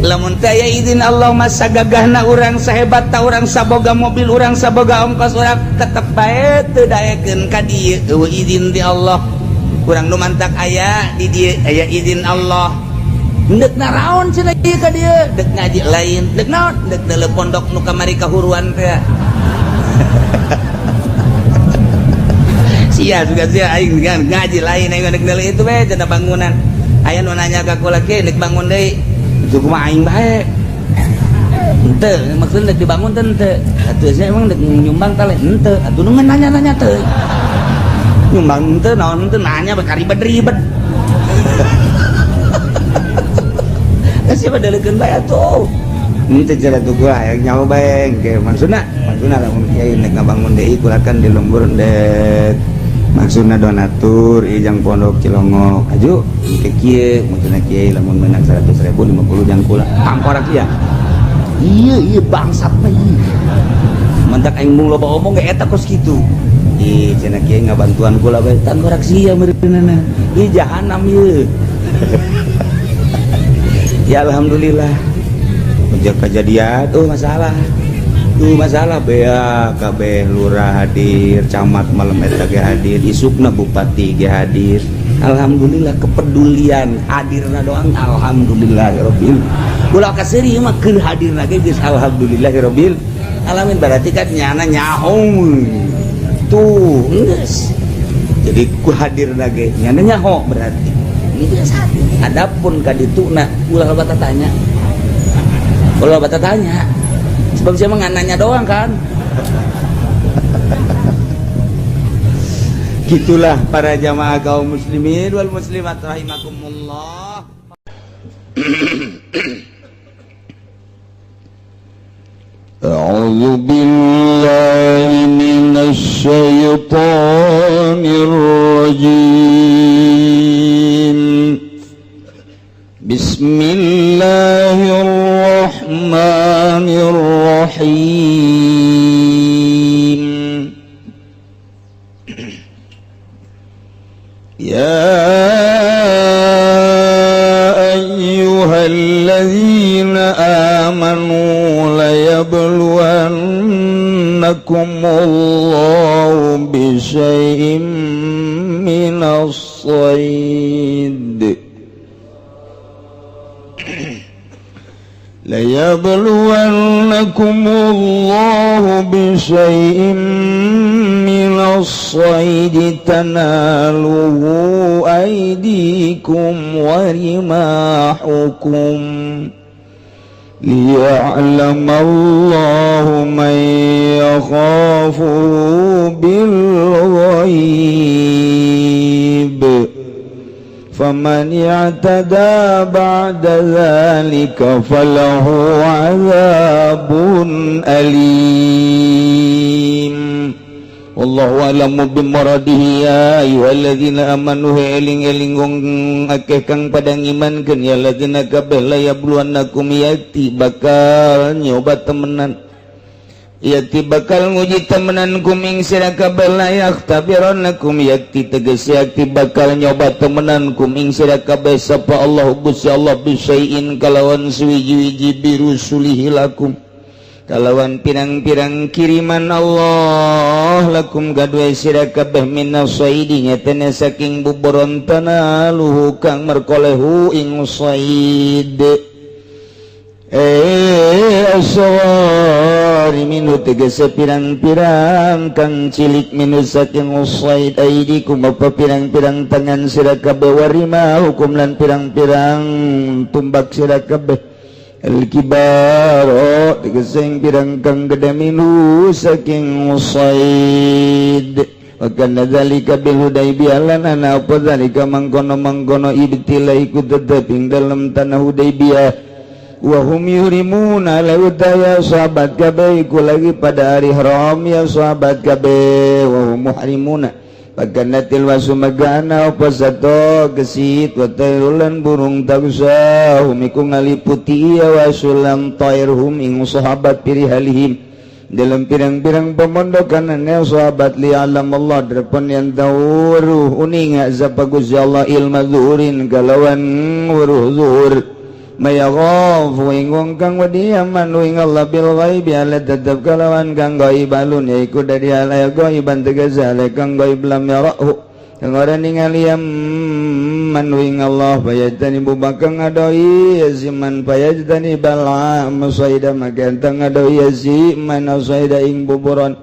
Lamun teh aya izin Allah mah sagagahna urang sahebat ta urang saboga mobil urang saboga ongkos urang tetep bae teu daekeun ka dieu eueuh izin ti Allah. Urang nu mantak aya di dieu aya izin Allah. Deuk naraon cenah ieu ka dieu? Deuk ngaji lain, deuk naon? Deuk deuleu pondok nu kamari kahuruan teh. Sia juga sia aing ngaji lain aing deuk deuleu itu bae cenah bangunan. Aya nu nanya ka kula ke deuk bangun deui. Itu kumaha aing bae. Henteu, maksudna deuk dibangun teh henteu. Atuh sia emang deuk nyumbang teh henteu. Atuh nu nanya-nanya teh. Nyumbang henteu naon henteu nanya bae karibet-ribet. Sia mah deuleukeun bae atuh. Henteu cenah tuh gua hayang nyaho bae engke maksudna lamun kiai nek ngabangun deui kula kan di lembur deuk maksudna donatur ijang pondok Cilongok aju ke kieu maksudna kiai lamun menang 100.000 50 jang kula pangkorak ieu iya iya bangsat mah ieu Mantak aing mung loba omong ge eta kos kitu. Ih, cenah kieu ngabantuan kula bae tanggorak sia meureunana. Ih, jahanam ieu. Ya alhamdulillah. Kejadian tuh masalah. Tuh masalah bea kabeh lurah hadir, camat malam eta ge hadir, isukna bupati ge hadir. Alhamdulillah kepedulian hadirna doang alhamdulillahirabbil. Ulah kaseuri mah keur hadirna ge geus alhamdulillahirabbil alamin, berarti kan nyana nyaho. Tuh geus. Jadi ku hadirna ge nyana nyaho berarti. Geus hadir. Adapun ka dituna ulah loba tanya. Ulah loba tanya. Sebab saya mah nanya doang kan. Gitulah para jamaah kaum muslimin wal muslimat rahimakumullah. A'udzu billahi minasy syaithanir rajim. Bismillahirrahmanirrahim. Ya ayyuhalladzina amanu layabluwannakumullahu bisyai'im minas sayd. ليبلونكم الله بشيء من الصيد تناله أيديكم ورماحكم ليعلم الله من يخافه بالغيب فمن اعتدى بعد ذلك فله عذاب أليم. والله أعلم بمراده. يا أيها الذين آمنوا eling-eling wong akeh kang pada ngimankeun ya ladzina kabeh la yabluwannakum yati bakal nyoba temenan yakti bakal nguji temenan kuming sira kabeh la yakhtabirannakum yakti tegese yakti bakal nyoba temenan kuming sira kabeh sapa Allah Gusti Allah bisyai'in kalawan suwiji-wiji birusulihi lakum kalawan pirang-pirang kiriman Allah lakum gadwe sira kabeh minas saidi nyatana saking buburon tanaluhu kang merkolehu ing said aswari minu tegese pirang-pirang kang cilik minu saking usaid aidikum apa pirang-pirang tangan sira kabeh warima hukum lan pirang-pirang tumbak sira kabeh al-kibaro tegese pirang kang gede minu saking usaid wa kana dzalika bil Hudaybiyah lan ana apa dzalika mangkono-mangkono ibtila iku tetep ing dalem tanah Hudaybiyah wa hum yurimuna lautaya sahabat kabeh iku lagi pada hari haram ya sahabat kabeh wa hum muhrimuna baganatil wasumagana apa sato gesit wa tairulan burung tagsahum iku ngaliputi ya wasulam tairhum ing sahabat pirihalihim dalam pirang-pirang pemondokan sahabat li alam Allah depan yang tauruh uning azab Gusti Allah ilma zuhurin kalawan wuruh zuhur mayaghafu ing wong kang wedi amanu ing Allah bil ghaibi ala tetep kalawan kang ghaib alun yaiku dari ala ghaiban tegese ala kang ghaib lam yarahu kang ora ningali amanu ing Allah fayajtani bakang ngadoi ziman fayajtani bala masaida magantang ngadoi ziman masaida ing buburon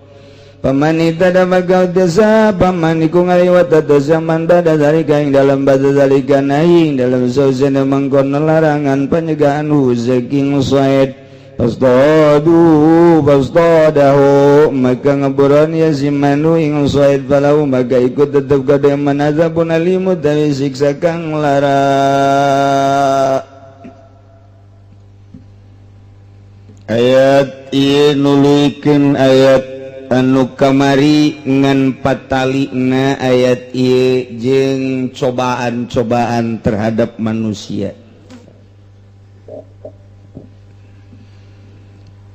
paman itada maka desa paman iku ngaliwat zaman pada zalika ing dalam bada zalika naing dalam sausena mangkono larangan penyegahan saking said fastadu fastadahu maka ngeburon ya zimanu ing said falau maka ikut tetep kada manazabun alimu tawi siksa kang lara. Ayat ieu nuluykeun ayat anu kamari ngan patalina ayat ieu jeung cobaan-cobaan terhadap manusia.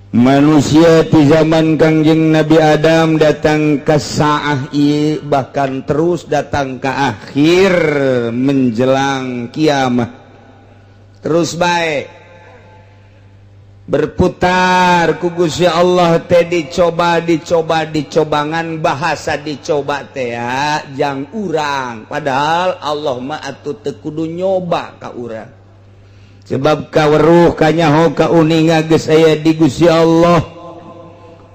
Manusia di zaman Kangjeng Nabi Adam datang ke saah ieu, bahkan terus datang ke akhir menjelang kiamat, terus baik berputar ku Gusti Allah teh dicoba, dicoba, dicobangan. Bahasa dicoba teh ya jang urang, padahal Allah mah atuh teu kudu nyoba ka urang, sebab kaweruh, kanyaho, kauninga geus aya di Gusti Allah.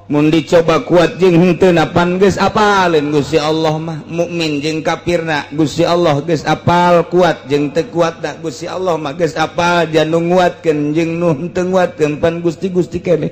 Mun dicoba kuat jeung henteu, pan geus apaleun Gusti Allah mah. Mukmin jeung kafirna Gusti Allah geus apal, kuat jeung teu kuatna Gusti Allah mah geus apal, janu nguatkeun jeung nu henteu nguatkeun pan Gusti Gusti keneh.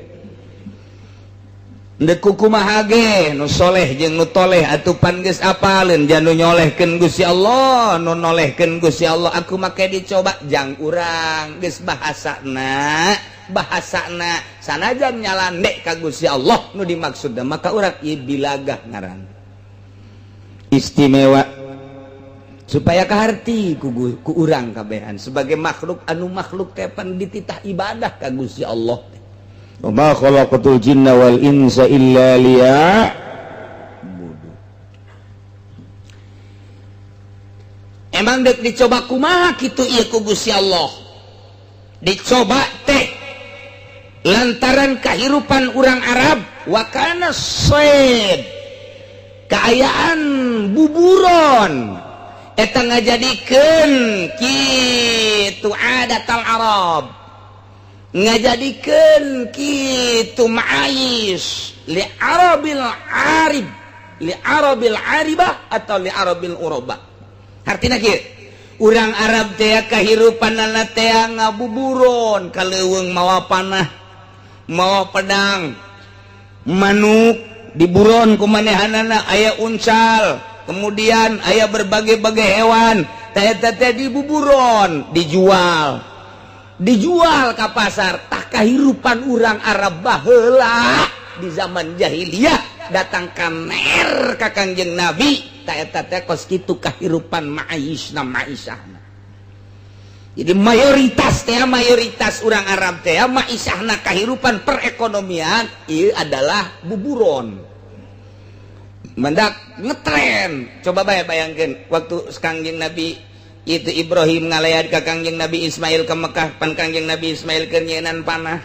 Ndek kumaha ge, nu soleh jeung nu toleh atuh pan geus apaleun, janu nyolehkeun Gusti Allah, nu nolehkeun Gusti Allah. Aku make dicoba jang urang, geus bahasana bahasana sanajan nyalandek ka Gusti Allah, nu dimaksud maka urang ieu bilagah ngaran istimewa supaya kaharti ku urang kabehan sebagai makhluk, anu makhluk teh pan dititah ibadah ka Gusti Allah. Wa ma khalaqatul jinna wal insa illa liya'budu. Emang dek dicoba kumaha kitu ieu ku Gusti Allah? Dicoba teh lantaran kehidupan orang Arab wakana said, keayaan buburon eta ngajadikeun kitu adatal Arab, ngajadikeun kitu ma'ais li arabil arib, li arabil aribah atau li arabil urabah. Artina kieu, urang Arab teh kahirupanana teh ngabuburon ka leuweung mawa panah, mawa pedang, manuk diburon ku manehanana, aya uncal, kemudian aya berbagai-bagai hewan teh teh dibuburon, dijual, dijual ke pasar. Tak kahirupan urang Arab baheula di zaman jahiliyah datang ka mer ka Kangjeng Nabi, tak eta teh kos kitu kahirupan ma'isna, maisahna. Jadi mayoritas teh, mayoritas orang Arab teh maisahna, kahirupan perekonomian ieu adalah buburon. Mendak ngetren, coba bae bayangkeun waktu Kangjeng Nabi itu Ibrahim ngalayat ka Kangjeng Nabi Ismail ke Mekah, pan Kangjeng Nabi Ismail keur nyienan panah,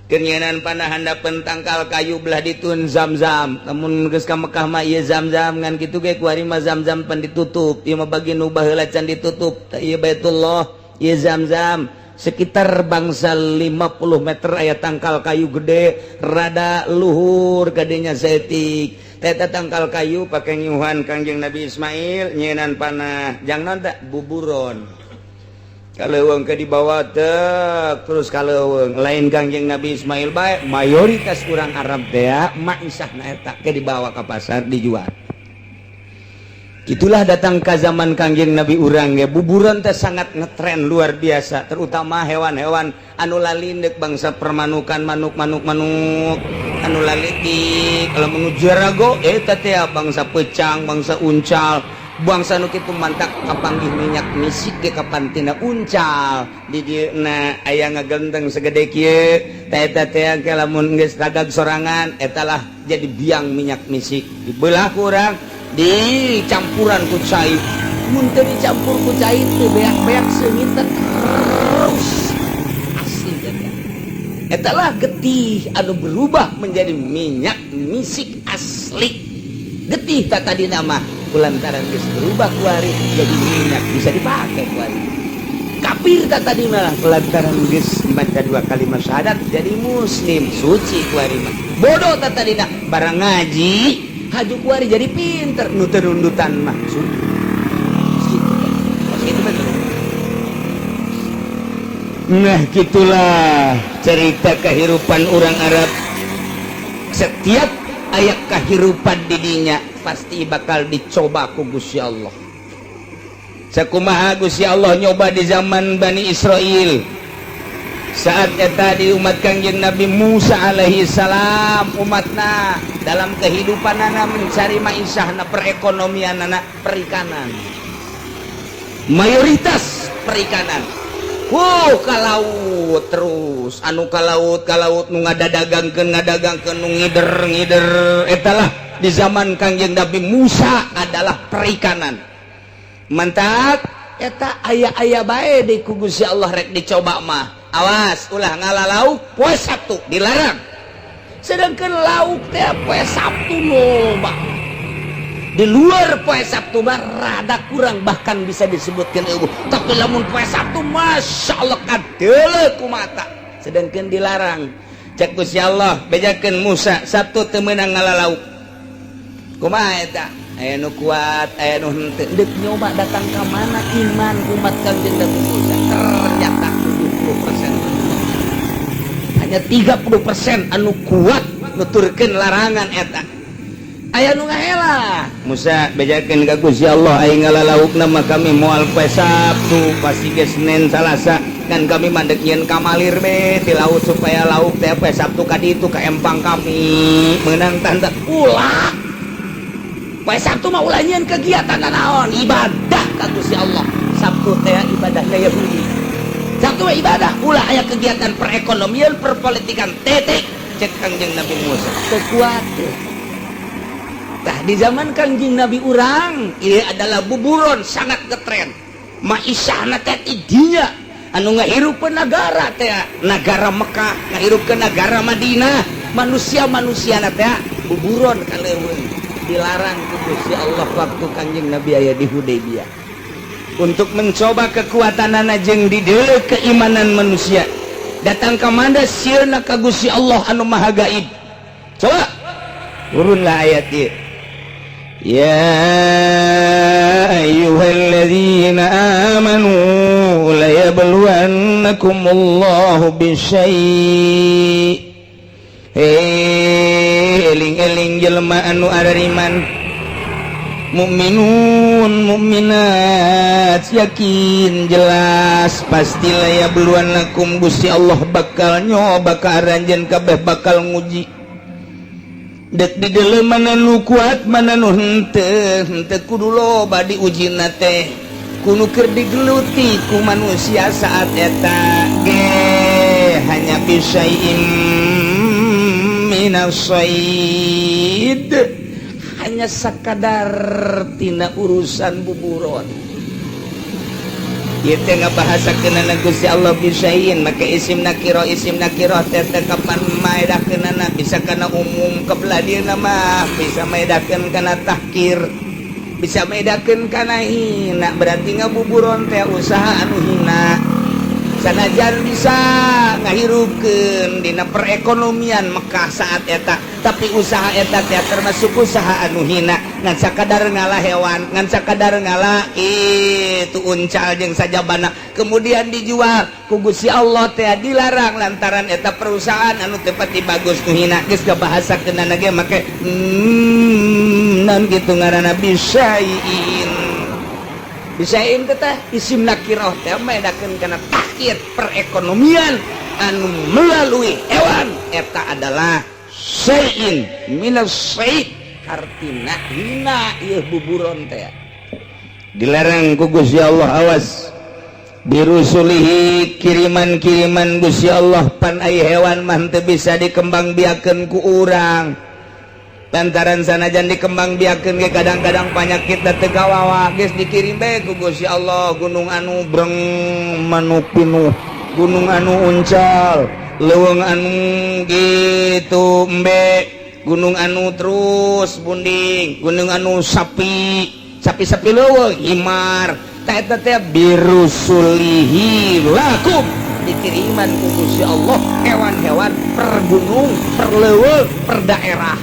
keur nyienan panah handapeun tangkal kayu belah ditun Zam-Zam. Lamun geus ka Mekah mah ieu Zam-Zam, ngan kitu ge kuari mah Zam-Zam pan ditutup, ieu mah bagi nu baheula can ditutup. Tah, ieu Baitullah, ieu Zam-Zam, sekitar bangsa 50 meter aya tangkal kayu gede rada luhur kadenya saeutik. Teta tangkal kayu pakai nyuhan Kangjeng Nabi Ismail nyienan panah jang naon tak buburon ka leuweung, ke dibawa teh terus ka leuweung. Lain Kangjeng Nabi Ismail bae, mayoritas urang Arab teh maisahna eta ke dibawa ke pasar, dijual. Itulah datang ke zaman Kangjeng Nabi urang ge buburon teh sangat ngetren luar biasa, terutama hewan-hewan anu lalindek, bangsa permanukan, manuk-manuk, manuk anu lalitik. Kalau menuju jarago eta teh bangsa pecang, bangsa uncal, bangsa nu kitu. Mantak kapanggih minyak misik ge kapan tina uncal di dieu aya ngagenteng segede kieu. Teh eta teh lamun geus ragag sorangan, eta lah jadi biang minyak misik, dibelah ku urang, dicampuran ku cai. Mun teu dicampur ku cai teh beak-beak seungit terus, asli eta. Eta lah getih anu berubah menjadi minyak misik asli. Getih tak tadi nama kulantaran geus berubah kuari jadi minyak, bisa dipakai kuari. Kafir tak tadi mah, lantaran geus maca dua kalimat syahadat jadi muslim, suci kuari mah. Bodoh tak tadi nah, barang ngaji haju kuari jadi pinter. Nu teu nundutan mah gitu, gitu betul. Nah, gitulah cerita kehidupan orang Arab. Setiap aya kehidupan didinya pasti bakal dicoba ku Gusti Allah. Sakumaha Gusti Allah nyoba di zaman Bani Israel saat eta di umat Kangjeng Nabi Musa alaihi salam, umatna dalam kehidupan anak mencari maisahna, perekonomian anak perikanan, mayoritas perikanan. Wow, kalau terus Terus anu ka laut ka laut, nu ngadadagangkeun ngadagangkeun, nu ngider ngider. Etalah di zaman Kangjeng Nabi Musa adalah perikanan. Mantap eta aya-aya bae di ku Gusti Allah rek dicoba mah. Awas ulah ngala lauk poe Sabtu, dilarang. Sedangkan lauk teh poe Sabtu loba. Di luar poe Sabtu mah rada kurang, bahkan bisa disebutkan eueuh. Tapi lamun poe Sabtu, Masya Allah, kadeuleu ku mata. Sedangkan dilarang. Cek Gusti Allah, bejakeun Musa, Sabtu teu meunang ngala lauk. Kumaha eta? Aya nu kuat, aya nu henteu. Deuk nyoba datang ka mana iman umat Kangjeng Nabi Musa. Ternyata 70%, hanya 30% anu kuat nuturkeun larangan eta. Aya nu ngahela. Musa bejakeun ka Gusti Allah, aing ngala laukna mah kami moal poe Sabtu, pasti ge Senin Salasa kan. Kami mandek nyieun kamalir be di laut supaya lauk teh poe Sabtu ka ditu ka empang kami. Meunang tanda? Ulah, poe Sabtu mah ulah nyieun kegiatan naon, ibadah ka Gusti Allah. Sabtu teh ibadahnya Yahudi. Sabtu mah ibadah, ulah aya kegiatan perekonomian, perpolitikan, titik. Cek Kangjeng Nabi Musa teu kuat. Tah, di zaman Kangjeng Nabi urang ini adalah buburon sangat ngetren. Ma'isyahna teh dinya anu ngahirupkeun negara teh, negara Mekah ngahirupkeun negara Madinah, manusia-manusia teh buburon ka leuweung. Dilarang ku Gusti Allah waktu Kangjeng Nabi aya di Hudaybiyah untuk mencoba kekuatan jeung di keimanan manusia. Datang ke mana sieuna ka Gusti Allah anu Maha Gaib. Coba turunlah ayat ieu: يا أيها الذين آمنوا ليبلونكم الله بشيء. Hei, eling-eling jelema anu arariman, mukminun mukminat, yakin jelas pasti ليبلونكم Gusti Allah bakal nyoba ka aranjeun kabeh, bakal nguji. Dek di mana nu kuat, mana nu henteu. Henteu kudu loba diujina teh, kudu keur digeluti ku manusia saat eta ge hanya بشيء من الصيد, hanya sakadar tina urusan buburon. Ieu teh ngabahasakeunana Gusti Allah بشيء make isim nakiro. Isim nakiro teh teh kapan maedahkeunana bisa kana umum, kebelah dieuna mah bisa maedakeun kana tahkir, bisa maedakeun kana hina. Berarti ngabuburon teh usaha anu hina, sanajan bisa ngahirupkeun dina perekonomian Mekah saat eta, tapi usaha eta teh termasuk usaha anu hina, ngan sakadar ngala hewan, ngan sakadar ngala itu uncal jeung sajabana, kemudian dijual. Ku Gusti Allah teh dilarang lantaran eta perusahaan anu teu pati bagus, nu hina. Geus kabahasakeunana ge make non kitu ngaranna بشيء. بشيء teh isim nakiroh teh maedakeun kana tahkir perekonomian anu melalui hewan. Eta adalah شيء من الصيد, artina hina. Ieu buburon teh dilarang ku Gusti Allah. Awas, برسله, kiriman-kiriman Gusti Allah. Pan ai hewan mah teu bisa dikembangbiakeun ku urang, lantaran sanajan dikembangbiakeun ge kadang-kadang panyakit da teu kawawa. Geus dikirim bae ku Gusti Allah gunung anu breng manuk pinuh, gunung anu uncal, leuweung anu gitu embe, gunung anu terus bunding, gunung anu sapi, sapi-sapi leuweung himar. Tah, eta teh برسله لكم, dikiriman ku Gusti Allah hewan-hewan per gunung, per leuweung, per daerah.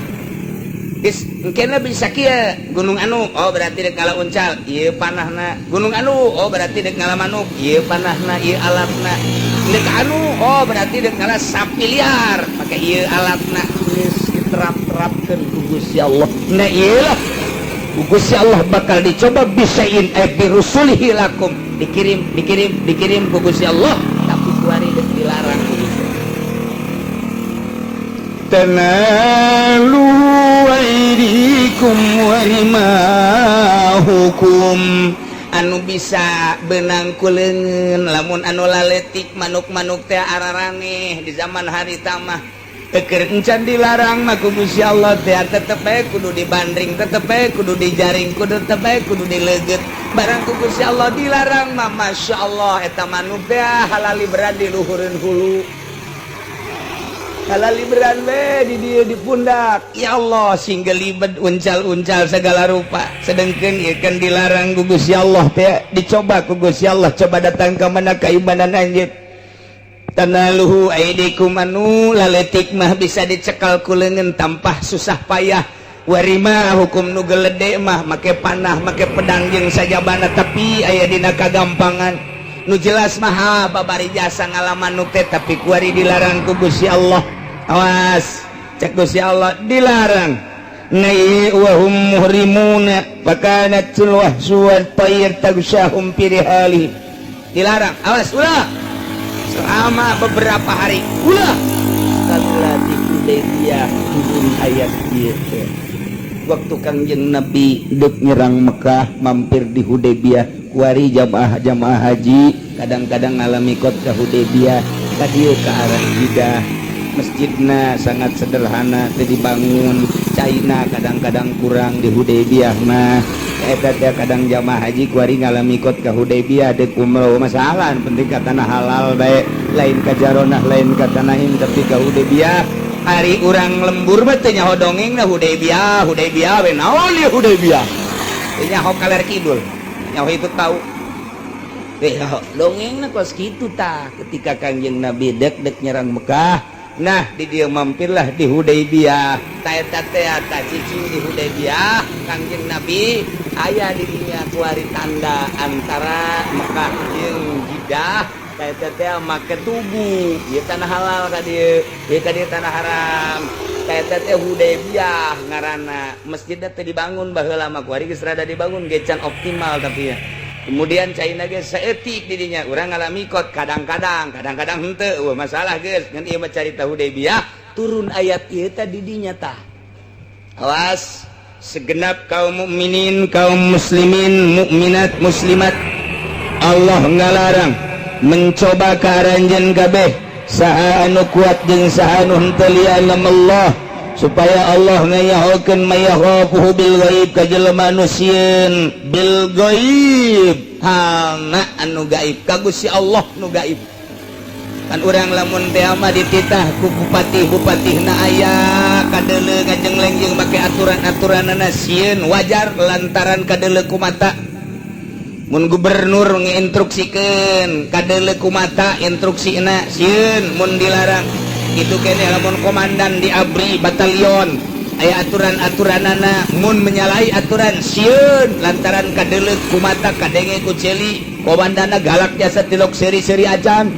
Geus engkena bisa kieu, gunung anu, oh berarti dek ngala uncal, ieu panahna. Gunung anu, oh berarti dek ngala manuk, ieu panahna, ieu alatna. Dek anu, oh berarti dek ngala sapi liar, make ieu alatna. Geus diterap-terapkeun ku Gusti Allah. Nah, ieu lah ku Gusti Allah bakal dicoba بشيء eh برسله لكم, dikirim dikirim dikirim ku Gusti Allah, tapi kuari dek dilarang ku Gusti Allah. تناله أيديكم ورماحكم, anu bisa. Benang ku leungeun. Lamun anu laletik manuk-manuk teh araraneh di zaman harita mah. Eker encan dilarang mah ku Gusti Allah teh, tetep bae kudu dibandring, tetep bae kudu dijaring, kudu tetep bae kudu dileugeut. Barang ku Gusti Allah dilarang mah, Masya Allah, eta manuk teh halalibran di luhureun hulu, halalibran we di dieu di pundak. Ya Allah, sing gelibet, uncal-uncal segala rupa. Sedengkeun ieu kan dilarang ku Gusti Allah teh, dicoba ku Gusti Allah. Coba datang ka mana keimanan anjeun. Tanaluhu aidikum, anu laletik mah bisa dicekal ku leungeun tanpa susah payah. Warima hukum nu gelede mah make panah, make pedang jeung sajabana, tapi aya dina kagampangan. Nu jelas mah babari jasa ngalaman nu teh, tapi kuari dilarang ku Gusti Allah. Awas, cek Gusti Allah dilarang. Nai wa hum muhrimuna fakanatul wahsu wat tayr tagsyahum fi rihali. Dilarang, awas, ulah selama beberapa hari, ulah. Kalula di Hudaybiyah turun ayat ieu teh. Waktu Kangjeng Nabi dek nyerang Mekah, mampir di Hudaybiyah. Kuari jamaah jamaah haji kadang-kadang ngalami kot ke Hudaybiyah, ka dieu ke arah Jeddah. Masjidna sangat sederhana teu dibangun, caina kadang-kadang kurang di Hudaybiyah mah. Eta teh kadang jamaah haji kuari ngalami kot ka Hudaybiyah dek umroh, masalah penting ka tanah halal bae, lain ka Jaronah, lain ka Tanaim, tapi ka Hudaybiyah. Hari urang lembur mah teu nyaho dongeng na Hudaybiyah. Hudaybiyah we naon ieu Hudaybiyah? Teu nyaho kaler kidul, nyaho itu tahu. Eh, dongeng na kos kitu tah. Ketika Kangjeng Nabi dek dek nyerang Mekah, nah di dia mampirlah di Hudaybiyah. Ta eta teh ta cicing di Hudaybiyah Kangjeng Nabi, aya di dinya kuari tanda antara Mekah jeung Jeddah. Ta eta teh make tugu, ieu tanah halal ka dieu, ieu ka dieu tanah haram. Ta eta teh Hudaybiyah ngaranna. Masjidna teh dibangun baheula mah, kuari geus rada dibangun ge can optimal, tapi ya kemudian caina ge saeutik di dinya. Urang ngalami kot kadang-kadang, kadang-kadang henteu, eueuh masalah geus. Ngan ieu mah carita Hudaybiyah turun ayat ieu teh di dinya tah. Awas segenap kaum mukminin, kaum muslimin, mukminat, muslimat, Allah ngalarang mencoba ka aranjeun kabeh, saha anu kuat jeung saha anu henteu. Li'alam Allah, supaya Allah ngayahokeun mayakhafuhu bil ghaib, ka jelema anu sieun bil ghaib, halna anu gaib, ka Gusti Allah nu gaib. Kan urang lamun teh mah dititah ku bupati, bupatihna aya kadeuleu ngajengleng jeung make aturan-aturanana, sieun wajar lantaran kadeuleu ku mata. Mun gubernur nginstruksikeun, kadeuleu ku mata instruksina, sieun mun dilarang itu kene. Lamun komandan di ABRI batalion aya aturan-aturanana, mun menyalahi aturan sieun lantaran kadeuleu ku mata, kadenge ku ceuli, komandana galak jasa tilok seri-seri acan.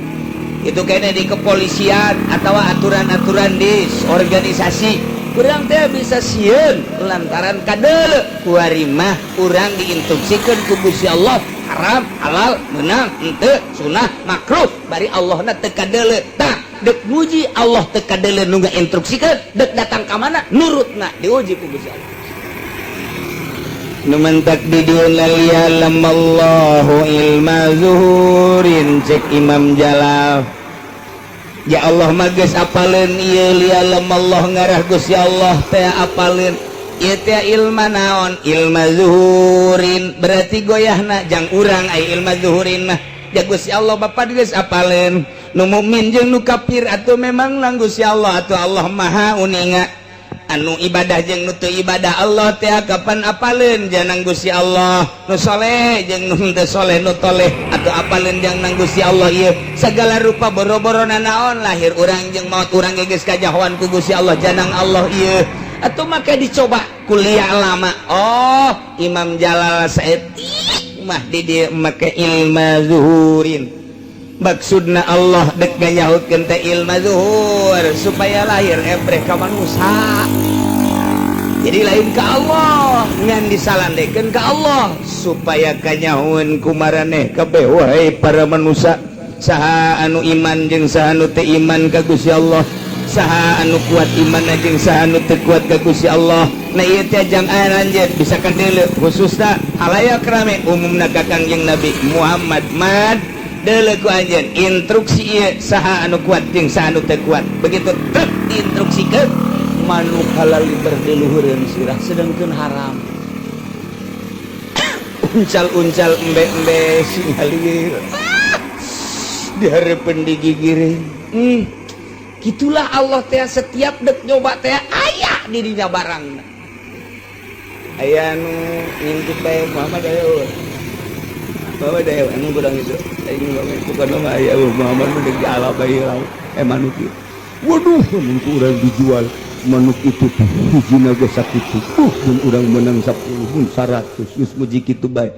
Itu kene di kepolisian atau aturan-aturan di organisasi urang teh bisa sieun lantaran kadeuleu. Kuari mah urang diinstruksikeun ku Gusti Allah haram halal, menang henteu, sunah makruh, bari Allahna teu kadeuleu. Tah, dek nguji Allah teu kadeuleu nu ngainstruksikeun, dek datang ka mana nurutna, diuji ku Gusti Allah. Nu mentak di dieu liya'lamallahu ilma zuhurin. Cek Imam Jalal, ya Allah mah geus apaleun ieu. Liya'lamallah ngarah Gusti Allah teh apaleun ieu teh ilma naon? Ilma zuhurin, berarti goyahna jang urang. Ai ilma zuhurin mah ya Gusti Allah Bapak geus apaleun nu mukmin jeung nu kafir. Atuh memang lang Gusti Allah, atuh Allah Maha uninga anu ibadah jeung nu teu ibadah. Allah teh kapan apaleun janang Gusti Allah, nu soleh jeung nu teu soleh, nu toleh atuh apaleun jangan Gusti Allah. Ieu segala rupa boro-boro nanaon, lahir urang jeung maut urang ge geus kajahoan ku Gusti Allah, janang Allah ieu. Atuh make dicoba kuliah lama. Oh, Imam Jalal saeutik mah di dieu make ilma zuhurin, maksudna Allah dek nganyahutkeun teh ilma zuhur supaya lahir ebreh ka manusia. Jadi lain ke Allah, ngan disalandekeun ka Allah supaya kanyahoeun ku maraneh kabeh, wahai para manusia, saha anu iman jeung saha anu teu iman ka Gusti Allah. Saha anu kuat iman jeung saha anu teu kuat ka Gusti Allah. Nah ieu teh jang anjeun bisa kadeuleu khususna halayak rame umumna ka Kangjeng Nabi Muhammad mad deuleu ku anjeun instruksi ieu saha anu kuat jeung saha anu teu kuat. Begitu truk diinstruksikeun manuk halal berdeluhureun sirah sedangkeun haram. Uncal-uncal embe-embe sing halir dihareupeun digigireun. Gitulah Allah teh setiap dek nyoba teh aya di dinya barangna. Aya nu ngintip bae Muhammad aya. Muhammad aya anu kurang itu. Aing mah bukan mah aya Muhammad mah deuk diala bae manuk ieu. Waduh, mun ku urang dijual manuk itu tuh hijina ge sakitu. Mun urang menang 10 mun 100 geus muji kitu bae.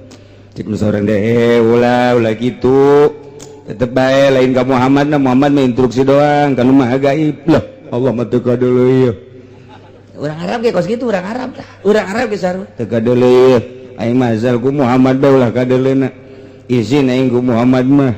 Cek nu saurang deh ulah ulah kitu. Tetep bae lain ka Muhammad na Muhammad mah instruksi doang kan mah gaib lah Allah mah teu kadeuleu ieu. Urang Arab ge kos kitu urang Arab lah. Urang Arab ge sarua teu kadeuleu ieu. Aing mah asal ku Muhammad bae ulah kadeuleuna. Izin aing ku Muhammad mah.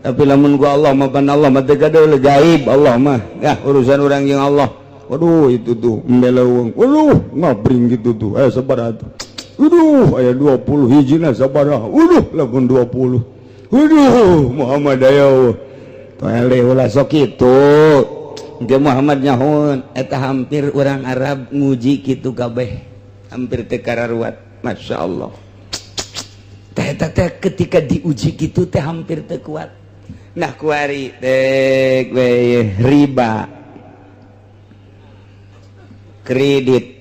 Tapi lamun ku Allah mah pan Allah mah teu kadeuleu gaib Allah mah. Yah urusan urang jeung Allah. Waduh itu tuh embeleuweung. Waduh ngabring gitu tuh. Aya sabaraha tuh. Waduh aya 20 hijina sabaraha. Waduh lamun 20. Waduh Muhammad aya toele ulah sok kitu. Engke Muhammad nyahoeun eta hampir urang Arab nguji kitu kabeh. Hampir teu kararuat. Masya Allah. Teh eta teh ketika diuji kitu teh hampir teu kuat. Nah kuari teh we riba. Kredit.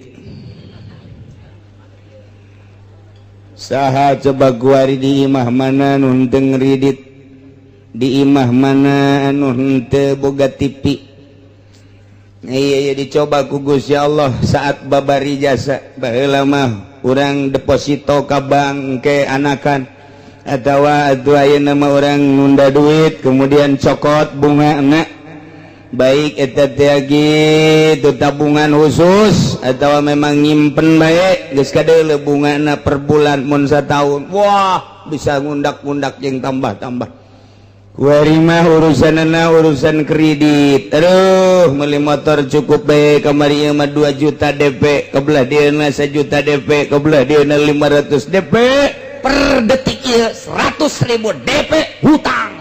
Saha coba guari di imah mana nu henteu ngredit, di imah mana anu henteu boga TV. Iya iya dicoba ku Gusti Allah saat babari jasa baheula mah urang deposito ka bank ke anakan atawa atuh ayeuna mah urang nunda duit kemudian cokot bungana baik eta teh gitu tabungan khusus atau memang nyimpen bae geus kadeuleu bungana per bulan mun sataun wah bisa ngundak-ngundak jeung tambah-tambah kuari mah urusanana urusan kredit. Aduh meuli motor cukup bae kamari ieu mah 2 juta DP kebelah dieuna 1 juta DP kebelah dieuna 500 DP per detik ieu 100.000 DP hutang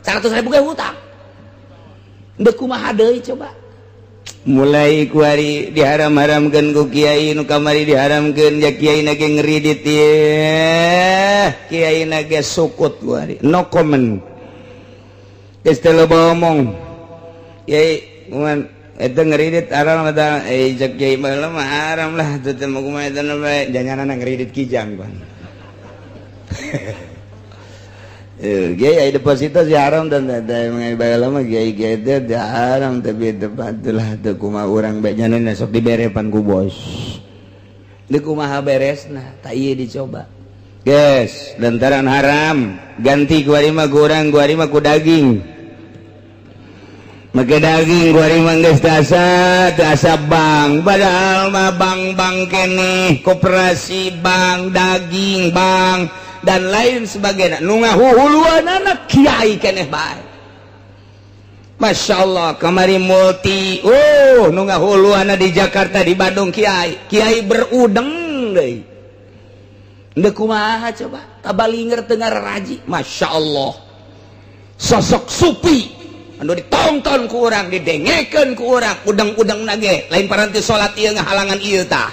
100.000 ge hutang. Ndek kumaha deui coba mulai kuari diharam-haramkeun ku kiai nu kamari diharamkeun ja kiai na ge ngridit ieu kiai na ge sukut kuari no comment geus teu loba omong kiai kuman eta ngridit haram eta cek kiai baheula mah haram lah teu teh mah kumaha eta bae janganana ngridit kijang pan. Kiai deposito sih haram dan baheula mah kiai kiai teh haram tapi itulah teu kumaha urang bae nya sok diberepan ku bos. Deuk kumaha beresna tah ieu dicoba. Guys, lantaran haram ganti ku ari mah ku urang ku ari mah ku daging. Make daging ku ari mah geus teu asa bank padahal mah bank-bank keneh koperasi bank daging bank dan lain sebagainya nu ngahuhuluanana kiai keneh bae. Masya Allah kamari multi nu ngahuluanana di Jakarta di Bandung kiai kiai berudeng deui Ndek kumaha coba tabalinger teu ngaraji. Masya Allah sosok supi anu ditonton ku urang didengekeun ku urang udang-udang nage lain paranti salat ieu ngahalangan ieu tah.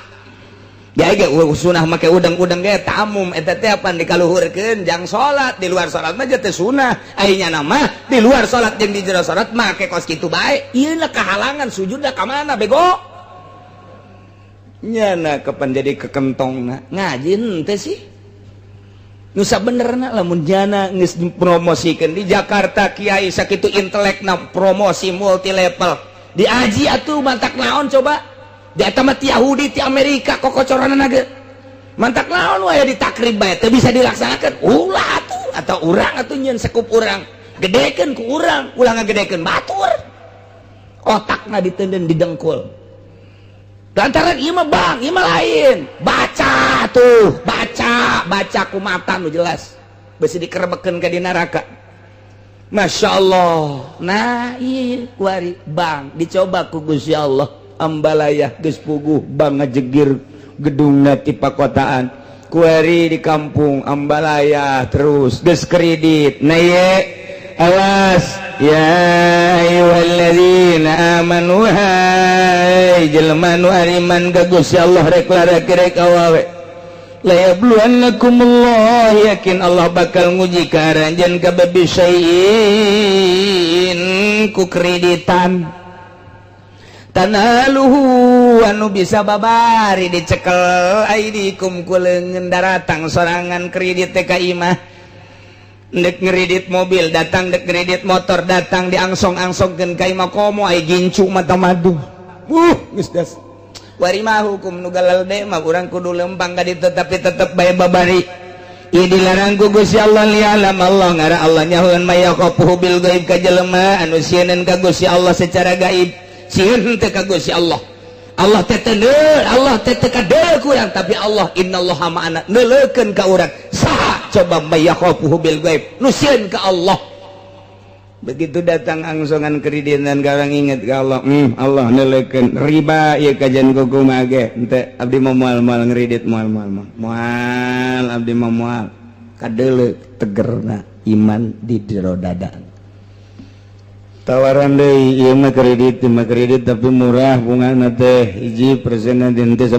Ya ge sunah make udang-udang ge tamum eta teh apan dikaluhurkeun jang salat di luar salat mah teh sunah ai nya mah di luar salat jeung di jero salat make kos kitu bae ieu lah kahalangan sujudna ka mana bego nyana kapan jadi kekentongna ngaji henteu sih nu sabenerna lamun jana geus dipromosikeun di Jakarta kiai sakitu intelekna promosi multi level diaji atuh mantak naon coba di eta mah ti Yahudi ti Amerika kokocoranna ge mantak naon wae ditakrib bae teu bisa dilaksanakeun ulah atuh atau urang atuh nyeun sekup urang gedekeun ku urang ulah ngagedekeun batur otakna ditenden didengkul lantaran ieu mah bang ieu mah lain baca tuh baca baca ku mata nu jelas besi dikerebekeun ka di neraka. Masya Allah. Nah iya kuari bang dicoba ku Gusti Allah Ambalaya geus puguh bang ngajegir gedungna ti pakotaan kuari di kampung Ambalaya terus geus kredit. Nah ye awas ya ayyuhalladzina amanu hai jelema nu ariman ka Gusti Allah rek larek rek awewe la yabluwannakumullah yakin Allah bakal nguji ka aranjeun kabeh bisyai'in ku kreditan tanaluhu anu bisa babari dicekel aidikum ku leungeun daratang sorangan kredit teh ka imah dek ngredit mobil datang dek kredit motor datang diangsong-angsongkeun ka imah komo ai gincu mata madu geus das wari mah hukum nu galelde mah urang kudu lempang ka ditu tapi tetep bae babari ieu dilarang ku Gusti Allah lialam Allah ngara Allah nyahoeun mayakhafuhu bil gaib ka jelema anu sieun ka Gusti Allah secara gaib sieun teh ka Gusti Allah. Allah teh teu Allah teh teu kadeuleu ku urang tapi Allah innallaha ma'ana neuleukeun ka urang saha coba mayakhafuhu bil gaib nu sieun ka Allah. Begitu datang angsongan kreditan garang inget ke Allah, Allah neleken riba ieu kajian kumaha ge henteu abdi mah moal-moal ngredit moal-moal moal abdi mah moal kadeuleu tegerna iman di jero dada. Tawaran deui ieu mah kredit tapi murah bungana teh hiji persen teh 10%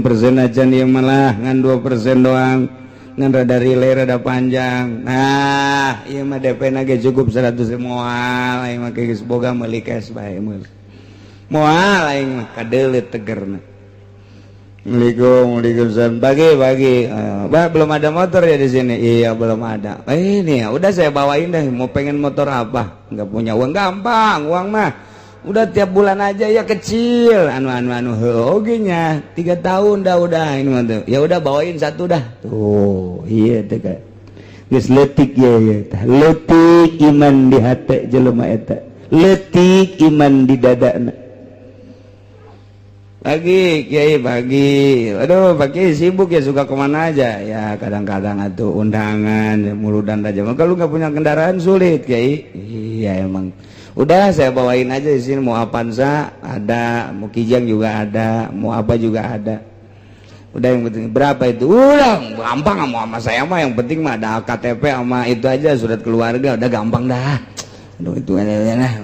persen acan ieu malah ngan 2% doang ngan rada relay rada panjang. Nah ieu mah DP na ge cukup 100 moal aing mah geus boga meuli cash bae meuli moal aing mah kadeuleu tegerna. Assalamualaikum, waalaikumsalam. Pagi pagi. Bah, belum ada motor ya di sini? Iya belum ada. Ini ya udah saya bawain deh. Mau pengen motor apa? Nggak punya uang gampang, uang mah udah tiap bulan aja ya kecil. Anu anu anu oge nya 3 tahun dah udah ini mah tuh. Ya udah bawain satu dah. Tuh, iya teh kayak geus leutik ya ya tah. Leutik iman di hate jelema eta. Leutik iman di dadana. Pagi Kiai pagi. Aduh pagi sibuk ya suka kemana aja ya kadang-kadang atuh undangan muludan aja. Maka lu nggak punya kendaraan sulit Kiai. Iya emang. Udah saya bawain aja di sini mau Avanza ada, mau Kijang juga ada, mau apa juga ada. Udah yang penting berapa itu? Udah gampang mau sama saya mah yang penting mah ada KTP sama itu aja surat keluarga udah gampang dah. Aduh itu nah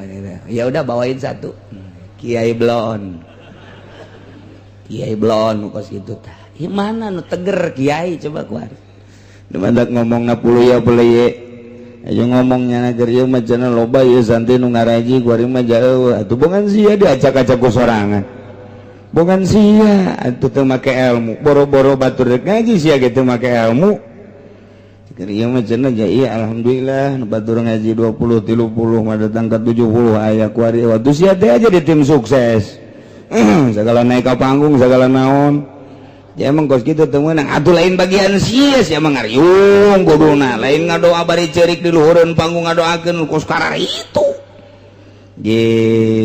ya udah bawain satu. Kiai Blon. Kiai Blon kos gitu tah. Ieu mana nu teger kiai coba kuar. Demandak ngomong 60 ya boleh ye. Ayo ngomongnya nager ieu mah cenah loba ieu santri nu ngaraji kuari mah jauh. Atuh bongan sia diacak-acak ku sorangan. Bongan sia atuh teu make ilmu. Boro-boro batur rek ngaji sia ge teu make ilmu. Keur ieu mah cenah ja ieu alhamdulillah nu batur ngaji 20 30 mah datang ka 70 aya kuari. Waktu sia teh aja di tim sukses. Segala naik ke panggung segala naon ya emang kos gitu teu meunang atuh lain bagian sia sia mah ngariung kuduna lain ngadoa bari ceurik di luhureun panggung ngadoakeun kos karar itu ge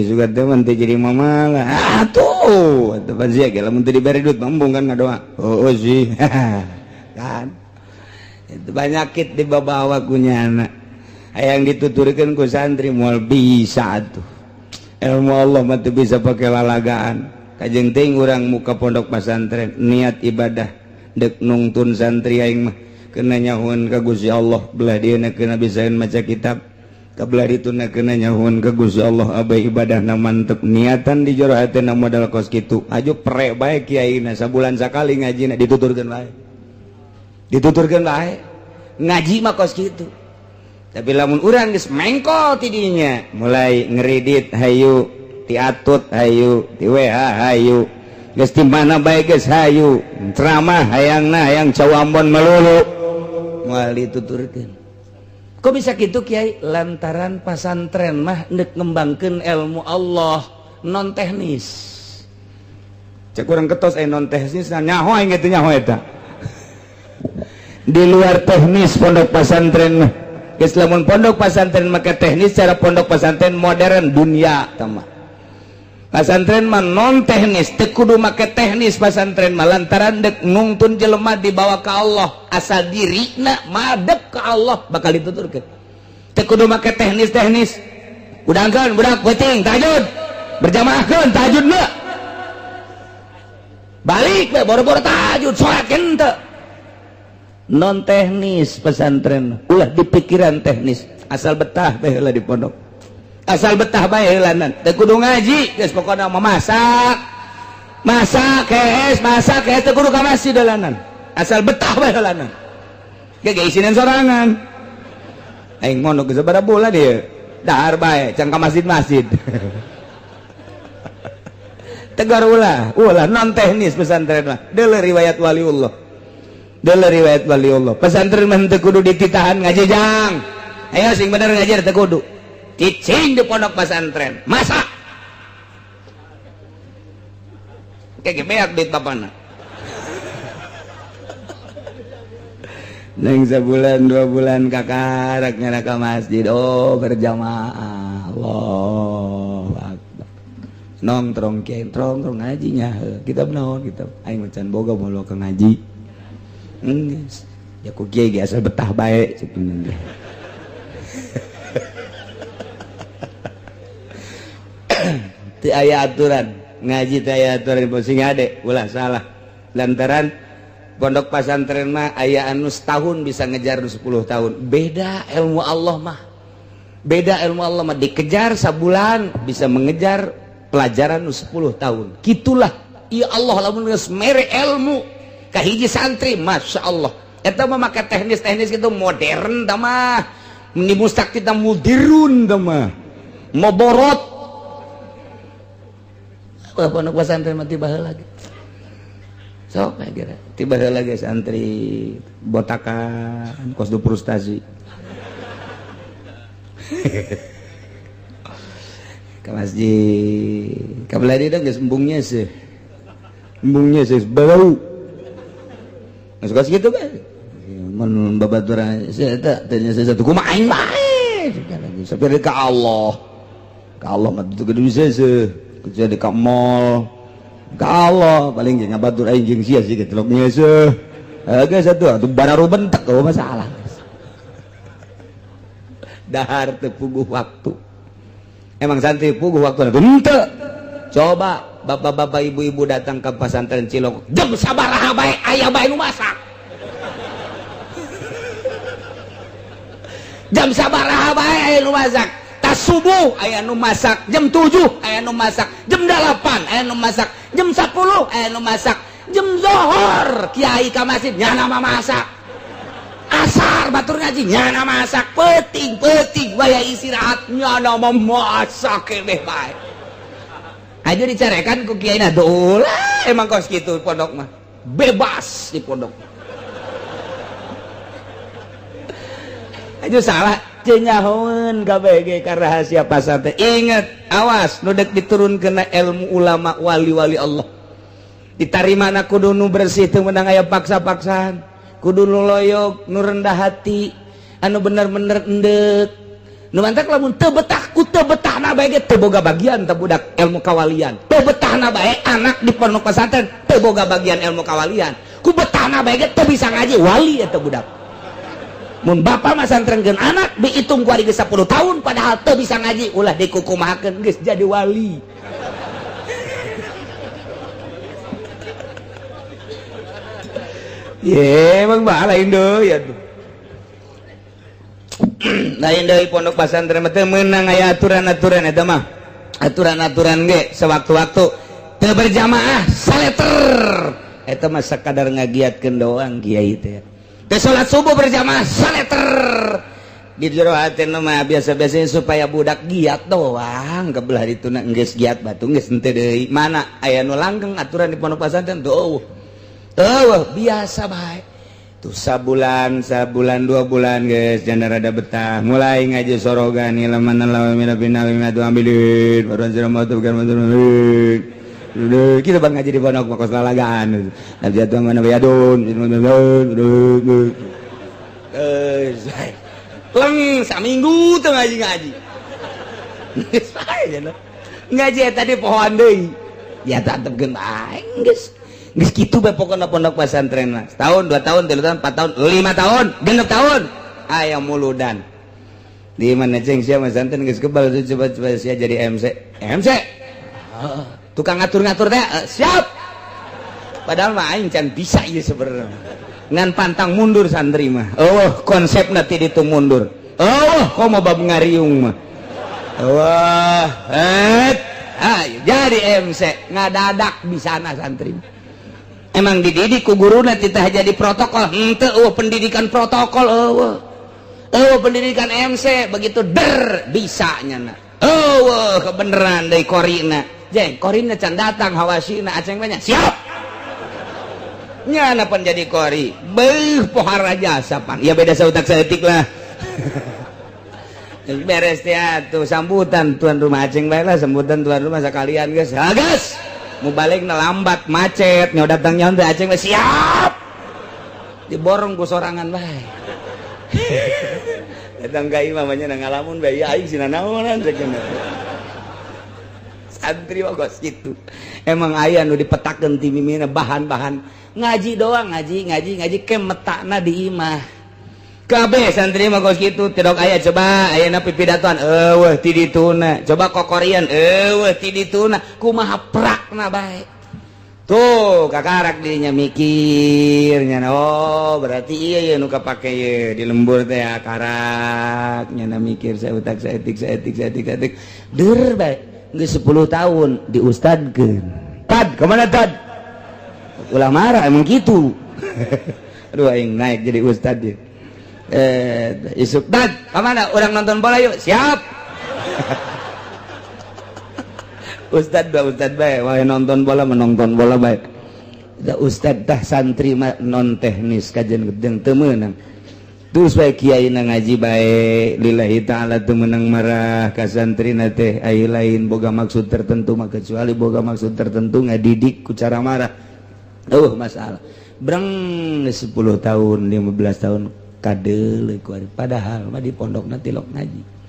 sugan teh mun teu jadi mamalah atuh atuh pan sia ge lamun teu dibere duit embung kan ngadoa oh sih kan itu banyakit dibawa ku nyana hayang dituturkeun ku santri moal bisa atuh. Ilmu Allah mah teu bisa pakai lalagaan. Kajeng teuing urang muka pondok pesantren niat ibadah dek nungtun santri aing mah kena nyahuan ka Gusti Allah belah dieuna kena bisaeun maca kitab ka belah dituna kena nyahuan ka Gusti Allah abai ibadahna mantep niatan di jero hatena modal kos kitu aju pre bae kiaina sabulan sakali ngajina dituturkeun bae dituturkeun bae ngaji mah kos kitu. Tapi lamun urang geus mengkol tidinya mulai ngeredit hayu tiatut hayu ti WA hayu geus di mana bae geus hayu ceramah hayangna hayang cau Ambon melulu moal dituturkeun. Kok bisa kitu Kiai? Lantaran pasantren mah neuk ngembangkeun ilmu Allah non teknis. Cek urang ketos aya non teknis nyaho aing teh nyaho eta. Di luar teknis pondok pesantren mah. Geus lamun pondok pesantren maka teknis cara pondok pesantren modern dunia tama. Pesantren mah non teknis teu kudu make teknis pesantren mah lantaran dek nungtun jelema dibawa ka Allah asal dirina madep ka Allah bakal dituturkeun. Teu kudu make teknis-teknis. Udangkeun budak peuting tahajud. Berjamaahkeun tahajud mah. Balik we boro-boro tahajud salat henteu. Non teknis pesantren, ulah dipikiran teknis, asal betah bae heula di pondok. Asal betah bae heulanan. Teu kudu ngaji, geus pokona mah masak. Masak kees, masak kees teu kudu ka masjid heulanan. Asal betah bae heulanan. Ge ge isinan sorangan. Aing mondok geus sabaraha bulan ieu. Dahar bae can ka masjid-masjid. Tegar ulah, ulah non teknis pesantren mah. Deuleu riwayat waliullah. Deuleu riwayat waliullah. Pesantren mah teu kudu dititahan ngaji jang. Ayo sing bener ngaji teu kudu. Cicing di pondok pesantren. Masak. Kayak beak duit bapana. Neng sebulan 2 bulan kakarak nyana ka masjid. Oh berjamaah. Allahu akbar. Nongtrong kiai nongtrong ngajinya. Kitab naon kitab. Aing macan boga moal ka ngaji. Enggeus. Ya ku kiai ge asal betah bae cenah. Teu aya aturan. Ngaji teu aya aturan sing ade ulah salah. Lantaran pondok pesantren mah aya anu setahun bisa ngejar 10 tahun. Beda ilmu Allah mah. Beda ilmu Allah mah dikejar sabulan bisa mengejar pelajaran 10 tahun. Kitulah ya Allah lamun geus mere ilmu ka hiji santri, Masya Allah. Eta mah make teknis-teknis gitu modern tah mah. Ni mustak kita mudirun tah mah. Moborot. Wah pondok pesantren mah tiba heula ge. Sok kira tiba heula ge santri botakan kos du frustasi. Ka masjid. Ka belah dieu geus embungnya sih. Embungnya sih bau. Geus kos kitu kan. Mun babaturan saya eta teh nya satu kumaha aing bae. Sampai ka Allah. Ka Allah mah teu kudu bisa seuh. Kudu ka mall. Ka Allah paling jeung ngabatur aing jeung sia sih geus nya seuh. Geus atuh atuh bararu bentek eueuh masalah. Dahar teu puguh waktu. Emang santri puguh waktu henteu. Coba bapak-bapak ibu-ibu datang ke pesantren Cilok jam sabaraha bae aya bae nu masak. Jam sabaraha bae aya nu masak. Tas subuh aya nu masak, jam 7 aya nu masak, jam 8 aya nu masak, jam 10 aya nu masak, jam zohor kiai ka masjid nyana mah masak. Asar batur ngaji nyana masak, peuting-peuting waya istirahat nyana mah masak keneh bae. Aja dicarekan ku kiai na dolah emang kos kitu pondok mah. Bebas di pondok. Aja salah cenyahoeun kabeh ka rahasia pasantren. Ingat, awas nu deuk diturunkeun ilmu ulama wali-wali Allah. Ditarimana kudu nu bersih teu meunang aya paksa-paksaan. Kudu nu loyok, nu rendah hati, anu bener-bener endeuk. Nu mantak lamun teu betah ku teu betahna bae ge teu boga bagian teu budak ilmu kawalian. Teu betahna bae anak di pondok pesantren teu boga bagian ilmu kawalian. Ku betahna bae ge teu bisa ngaji wali eta budak. Mun bapak masantrenkeun anak dihitung ku ari geus 10 tahun padahal teu bisa ngaji ulah dikukumahakeun geus jadi wali. Ye, emang bah lain deui atuh. Lain deui pondok pesantren mah teu meunang aya aturan-aturan eta mah. Aturan-aturan ge sewaktu-waktu teu berjamaah saleter. Eta mah sakadar ngagiatkeun doang kiai teh. Teu salat subuh berjamaah saleter. Di jero hatena mah biasa-biasanya supaya budak giat doang kebelah dituna geus giat batu geus henteu deui. Mana aya nu langgeng aturan di pondok pesantren tuh. Eueuh biasa bae. Tuh sabulan, sabulan 2 bulan guys, jangan rada betah. Mulai ngaji sorogan ilaman lawa mina bina mina tu ambilin. Baruan sira mau tuh bukan kita bang ngaji di pondok makos lalagaan. Nabi jatuh mana bayadun. Leng saminggu tuh ngaji-ngaji. Ngaji tadi pohoan deui. Ya tetep bae geus. Geus kitu bae pokona pondok pesantren mah. Setahun, 2 tahun, 3 tahun, 4 tahun, 5 tahun, 6 tahun aya muludan. Di mana ceng sia mah santen geus kebal tuh, coba coba sia jadi MC. MC. Tukang ngatur-ngatur teh, siap. Padahal mah aing can bisa ieu sebenarnya. Ngan pantang mundur santri mah. Oh, konsepna ti ditu mundur. Oh, komo bab ngariung mah. Wah, ayo jadi MC ngadadak bisana santri. Emang dididik ku guruna titah jadi protokol, henteu eueuh pendidikan protokol eueuh. Eueuh pendidikan MC begitu der bisa nyana. Eueuh kebeneran deui korina. Jeng, korina can datang hawasina aceng banyak. Siap. Nyana pan jadi kori. Beuh pohara jasa pan. Ya beda sautak saeutik lah. Beres ya tuh sambutan tuan rumah aceng bae lah, sambutan tuan rumah sekalian geus. Ha geus. Mau balik lambat macet, nyawa datang nyawa teh aceng bae siap. Diborong ku sorangan bae. Datang ka imah mah nya ngalamun bae aing sina naonan cek. Santri mah kos kitu. Emang aya nu dipetakeun ti mimina bahan-bahan ngaji doang, ngaji ngaji ngaji ke metakna di imah. Kabeh santri mah kos kitu tidak aya coba ayeuna pipidatoan eueuh ti dituna, coba kokorian eueuh ti dituna, kumaha prakna bae. Tuh kakarak dinya mikir nya, oh berarti iya ya nu kapake ye di lembur teh karak nya mikir sautak saeutik saeutik saeutik saeutik der bae. Geus 10 tahun diustadkeun. Tad, kemana tad? Ulah marah emang gitu. Aduh aing naik jadi ustad dia. Isuk tad, kemana? Orang nonton bola yuk. Siap. Ustad dua ustad bae, wae nonton bola menonton bola bae. Da ustad tah santri mah non teknis kajian gedeng teu meunang. Terus bae kiai na ngaji bae lillahi ta'ala teu meunang marah ka santrina teh ai lain boga maksud tertentu mah kecuali boga maksud tertentu ngadidik ku cara marah. Eueuh masalah. Breng 10 tahun 15 tahun kadeuleu ku ari padahal mah di pondokna tilok ngaji.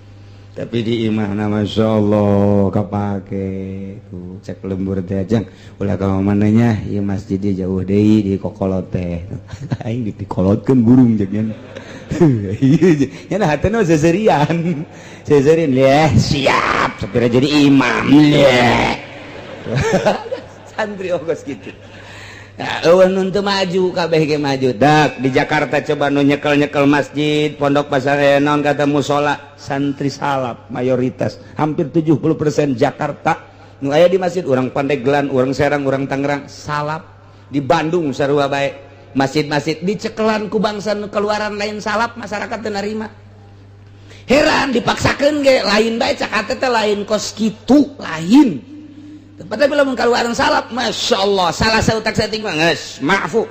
Tapi di imahna masyaallah kapake tuh cek lembur teh ajang ulah ka mananya ieu masjid jauh deui di kokolot teh. Aing dikolotkeun burung jeung nya. Nya hatena seserian. Seserian leh siap sapira jadi imam leh. Santri ogos kitu. Nah, eueuh nu teu maju kabeh ge maju. Dak di Jakarta coba nu nyekel-nyekel masjid, pondok pasar naon kata musola, santri salaf mayoritas hampir 70% Jakarta nu aya di masjid urang Pandeglang, urang Serang, urang Tangerang salaf. Di Bandung sarua bae. Masjid-masjid dicekelan ku bangsa nu keluaran lain salaf masyarakat teu narima. Heran dipaksakeun ge lain bae cak hate teh lain kos kitu lain. Tapi lamun keluaran salaf Masya Allah salah sautak saeutik mah geus maafu.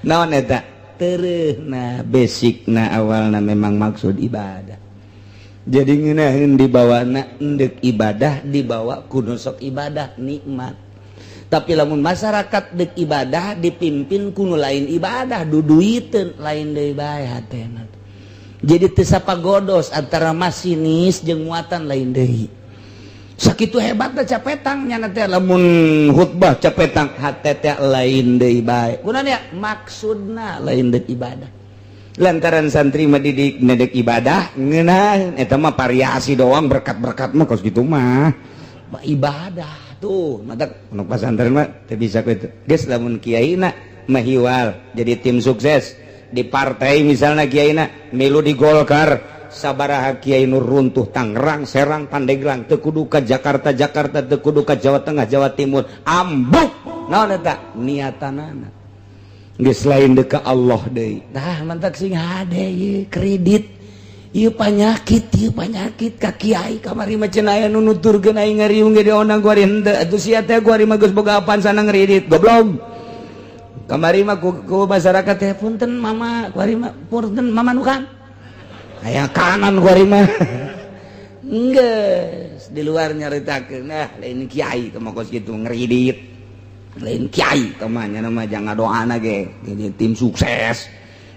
Naon eta tereuhna basicna awalna memang maksud ibadah. Jadi ngeunaheun dibawana endek ibadah dibawa kudu sok ibadah nikmat. Tapi lamun masyarakat dek ibadah dipimpin kudu lain ibadah duduiteun lain deui bae hatena. Jadi teu sapagodos antara masinis jeung muatan lain deui. Sakitu hebatna capetang nyana teh lamun khutbah capetang hate teh lain deui bae. Kunaon ya maksudna lain deui ibadah. Lantaran santri mah didik nedek ibadah ngeunah eta mah variasi doang berkat-berkat mah kos kitu mah. Ibadah tuh mata pondok pesantren mah teu bisa kitu. Geus lamun kiaina mahiwal jadi tim sukses di partai misalnya kiaina milu di Golkar sabaraha kiai nu runtuh Tangerang, Serang, Pandeglang teu kudu ka Jakarta, Jakarta teu kudu ka Jawa Tengah, Jawa Timur ambuk naon eta niatanana geus lain deuk ka Allah deui. Tah mantak sing hade ieu kredit ieu penyakit ka kiai kamari mah cenah aya nu nuturkeun aing ngariung ge diondang ku ari henteu atuh sia teh ku ari mah geus boga apaan sana ngredit goblok. Kamari mah ku masyarakat teh punten mama ku ari mah punten mama nu kan aya kanan ku ari mah geus di luar nyaritakeun nah lain kiai teh mah kos kitu ngredit lain kiai teh mah nya mah jangan doana ge jadi tim sukses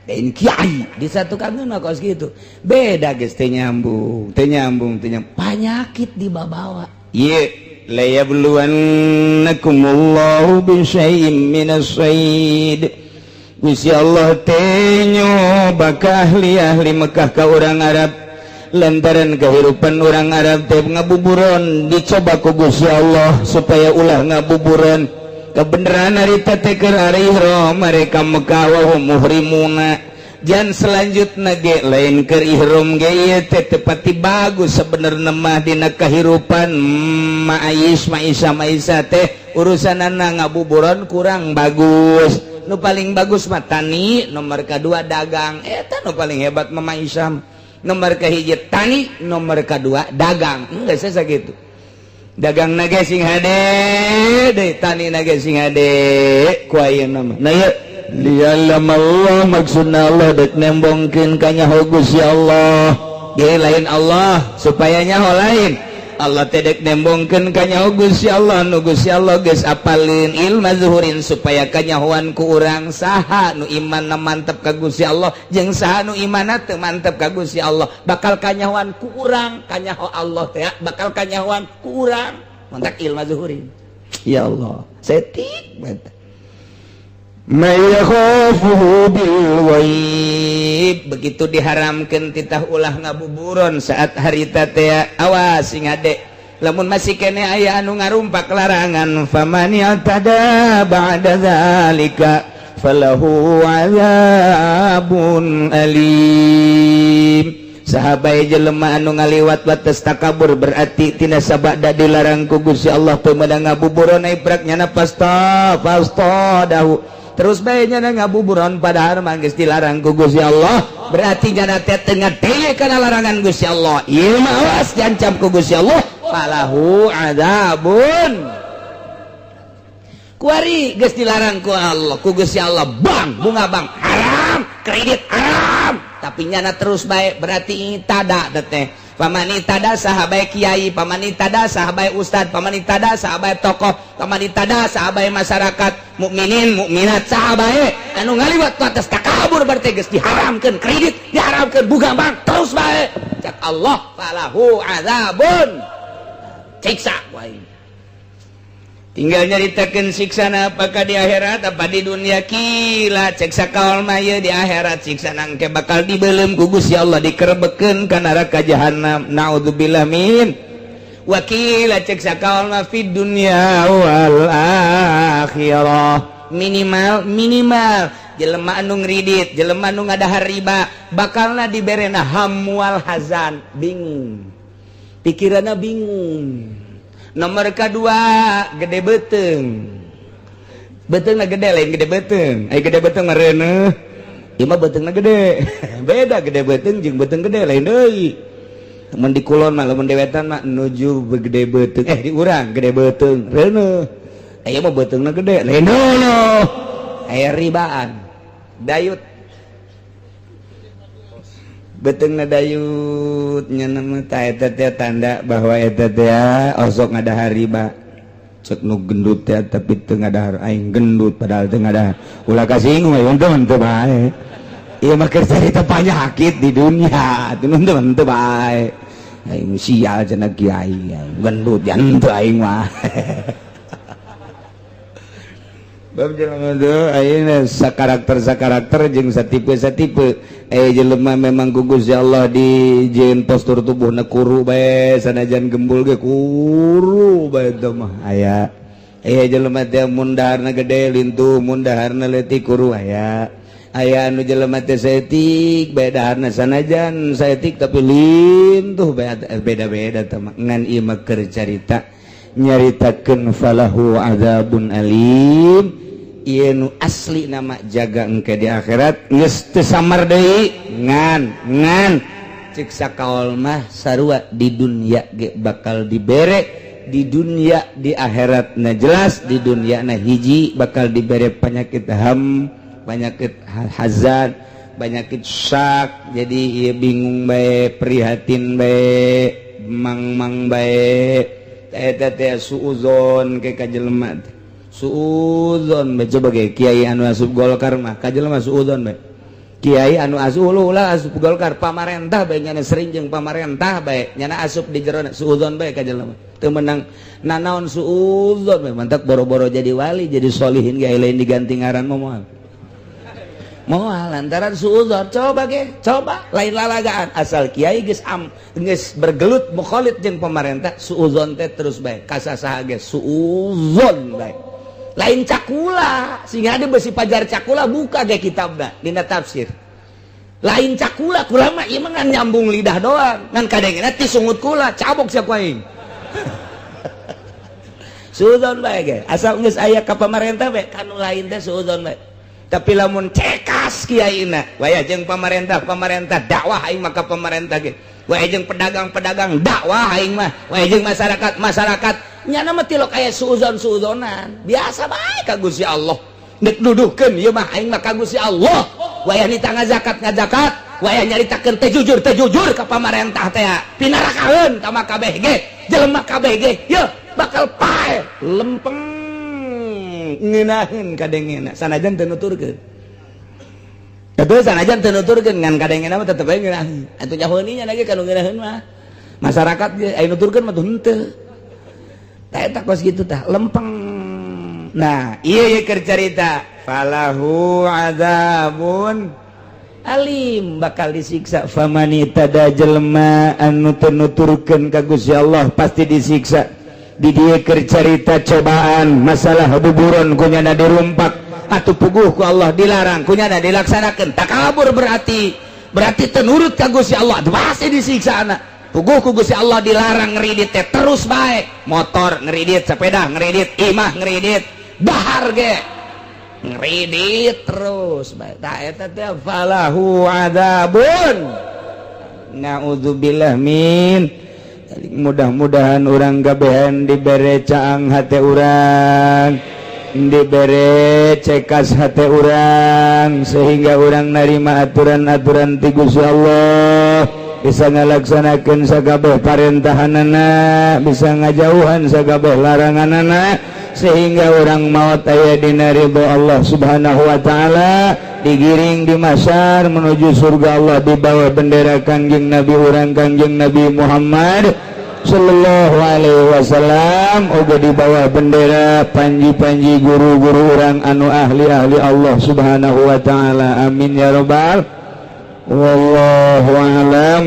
lain kiai disatukan mah kos kitu beda geus teu nyambung teu nyambung teu nyambung panyakit dibabawa ieu layabluwannakumullahu bisyai'in minas sayd. Gusti Allah teh nyoba ka ahli-ahli Mekah ka urang Arab lantaran kehidupan orang Arab teh ngabuburon dicoba ku Gusti Allah supaya ulah ngabuburon kebenaran harita teh keur ari ihram mereka Mekah wa hum muhrimuna jan selanjutna ge lain keur ihram ge ieu teh teu pati bagus sebenarna mah dina kahirupan ma'ais ma'isa ma'isa teh urusanana ngabuburon kurang bagus. Nu paling bagus mah tani, nomor kedua dagang, eta nu paling hebat mah ma'isa. Nomor kahiji tani, nomor kedua dagang. Enggak saya sakitu. Dagang na ge sing hade deui, tani na ge sing hade ku ayeuna mah. Nah ieu lialam Allah maksudna Allah dek nembongkeun ka nyaho Gusti Allah. Ge lain Allah supaya nyaho lain. Allah teh dek nembongkeun ka nyaho Gusti Allah nu Gusti Allah geus apalin ilma zuhurin supaya kanyahoan ku urang saha nu imanna mantep ka Gusti Allah jeung saha nu imanna teu mantep ka Gusti Allah bakal kanyahoan ku urang kanyaho Allah teh bakal kanyahoan ku urang mantak ilma zuhurin. Ya Allah setik banget. May yakhafuhu bil ghaib begitu diharamkeun titah ulah ngabuburon saat harita teh awas sing hade lamun masih kene aya anu ngarumpak larangan faman yatada ba'da zalika falahu azabun alim. Sahabai jelema anu ngaliwat batas takabur berarti tina sabada dilarang ku Gusti Allah teu meunang ngabuburon iprak nyana pasta pasta dahu terus bae nyana ngabuburon padahal mah geus dilarang ku Gusti Allah berarti nyana teh teu ngadenge kana larangan Gusti Allah ieu mah awas diancam ku Gusti Allah falahu adzabun kuari geus dilarang ku Allah ku Gusti Allah bang bunga bang haram kredit haram tapi nyana terus bae berarti tada teh pamani tada sahabai kiai pamani tada sahabai ustad pamani tada sahabai tokoh pamani tada sahabai masyarakat mukminin mukminat sahabai anu ngaliwat atas takabur berarti geus diharamkeun kredit diharamkeun bunga bang terus bae cak Allah falahu azabun siksa wae. Tinggal nyaritakeun siksana apakah di akhirat apa di dunia kila cek sakaol mah ieu di akhirat siksana engke bakal dibeuleum ku Gusti Allah dikerebekeun ka neraka jahanam naudzubillah min wakila cek sakaol mah fid dunya wal akhirah minimal minimal jelema anu ngridit jelema anu ngadahar riba bakalna diberena hamwal hazan bingung pikiranna bingung. Nomor kedua gede beteng beteng na gede lain gede beteng ay gede beteng mareuneuh ieu mah betengna gede beda gede beteng jeung beteng gede lain deui mun di kulon mah lamun di wetan mah nuju gede beteng di urang gede beteng reuneuh aya mah betengna gede lain deui aya ribaan dayut betengna dayut nya mah ta eta teh tanda bahwa eta teh osok ngadahar riba cek nu gendut teh tapi teu ngadahar aing gendut padahal teu ngadahar ulah kasinggung aya teu bae ieu mah keur carita penyakit di dunia teu teu bae aing sial cenah kiai gendut jan teu aing mah bab jelema teh ayeuna sakarakter jeung satipe-satipe jelema memang ku Gusti Allah dijieun postur tubuhna kuru bae sanajan gembul ge kuru bae teh mah aya jelema teh mun daharna gede lintuh mun daharna leutik kuru aya aya anu jelema teh saeutik bae daharna sanajan saeutik tapi lintuh bae beda-beda teh mah ngan ieu mah keur carita nyaritakeun falahu azabun alim ieu nu asli nama jaga engke di akhirat geus teu samar deui ngan ngan cek sakaol mah sarua di dunia ge bakal dibere di dunia di akhirat na jelas di dunia na hiji bakal dibere penyakit ham penyakit hazan penyakit syak jadi ieu bingung bae prihatin bae mang-mang bae eta teh suuzon ke ka jelema suuzon bae coba ge kiai anu asup Golkar mah ka jelema suuzon bae kiai anu asup ulah asup Golkar pamarentah bae nyana sering jeung pamarentah bae nyana asup di jero suuzon bae ka jelema teu meunang nanaon suuzon bae mantak boro-boro jadi wali jadi solihin ge lain diganti ngaran mah moal. Moal lantaran suudzon. Coba ge, coba lain lalagaan asal kiai geus am geus bergelut mukhalid jeung pemerintah, suudzon teh terus bae ka sasaha ge suudzon bae. Lain cakula, sehingga ada besi pajar cakula buka ge kitabna dina tafsir. Lain cakula, kula mah ieu mah ngan nyambung lidah doang, ngan kadengena ti sungut kula, cabok sia ku aing. Suudzon bae ge, asal geus aya ka pamarentah bae, kanu lain teh suudzon bae. Tapi lamun cekas kiaina, waya jeung pamarentah, pamarentah dakwah aing mah ka pamarentah ge. Waya jeung pedagang-pedagang dakwah aing mah, waya jeung masyarakat, masyarakat nyana mah tilok aya suudzon-suudzonan. Biasa bae ka Gusti Allah. Nek duduhkeun ieu mah aing mah ka Gusti Allah. Wayah nita ngazakat ngazakat, wayah nyaritakeun teh jujur ka pamarentah teh. Pinarakaeun ka mah kabeh ge, jelema kabeh ge, yeuh bakal pae lempeng ngeunaheun kadengena sanajan teu nuturkeun. Atuh sanajan teu nuturkeun ngan kadengena mah tetep bae ngeunaheun. Atuh nyahoeun nya lagi kanu ngeunaheun mah. Masyarakat ge aya nuturkeun mah tuh henteu. Tah eta kos kitu tah lempeng. Nah, ieu ye keur carita falahu adzabun alim, bakal disiksa. Famani tada jelema anu teu nuturkeun ka Gusti Allah pasti disiksa. Di dieu keur carita cobaan masalah buburon kunyana dirumpak atuh puguh ku Allah dilarang kunyana dilaksanakeun, takabur berarti berarti teu nurut ka Gusti Allah pasti disiksa anak. Puguh ku Gusti Allah dilarang ngeridit teh terus bae, motor ngeridit, sepeda ngeridit, imah ngeridit, dahar ge ngeridit terus bae. Tah eta teh falahu adzabun, naudzubillah min. Mudah-mudahan urang kabehan dibere caang hate urang, dibere cekas hate urang, sehingga urang narima aturan-aturan ti Gusti Allah, bisa ngalaksanakeun sakabeh parentahanana, bisa ngajauhan sakabeh laranganana, sehingga urang maot aya dina ridho Allah Subhanahu wa taala, digiring di mahsyar menuju surga Allah di bawah bendera Kangjeng Nabi urang, Kangjeng Nabi Muhammad sallallahu alaihi wasallam, oge di bawah bendera panji-panji guru-guru urang anu ahli-ahli Allah Subhanahu wa taala. Amin ya rabbal. Wallahu alam.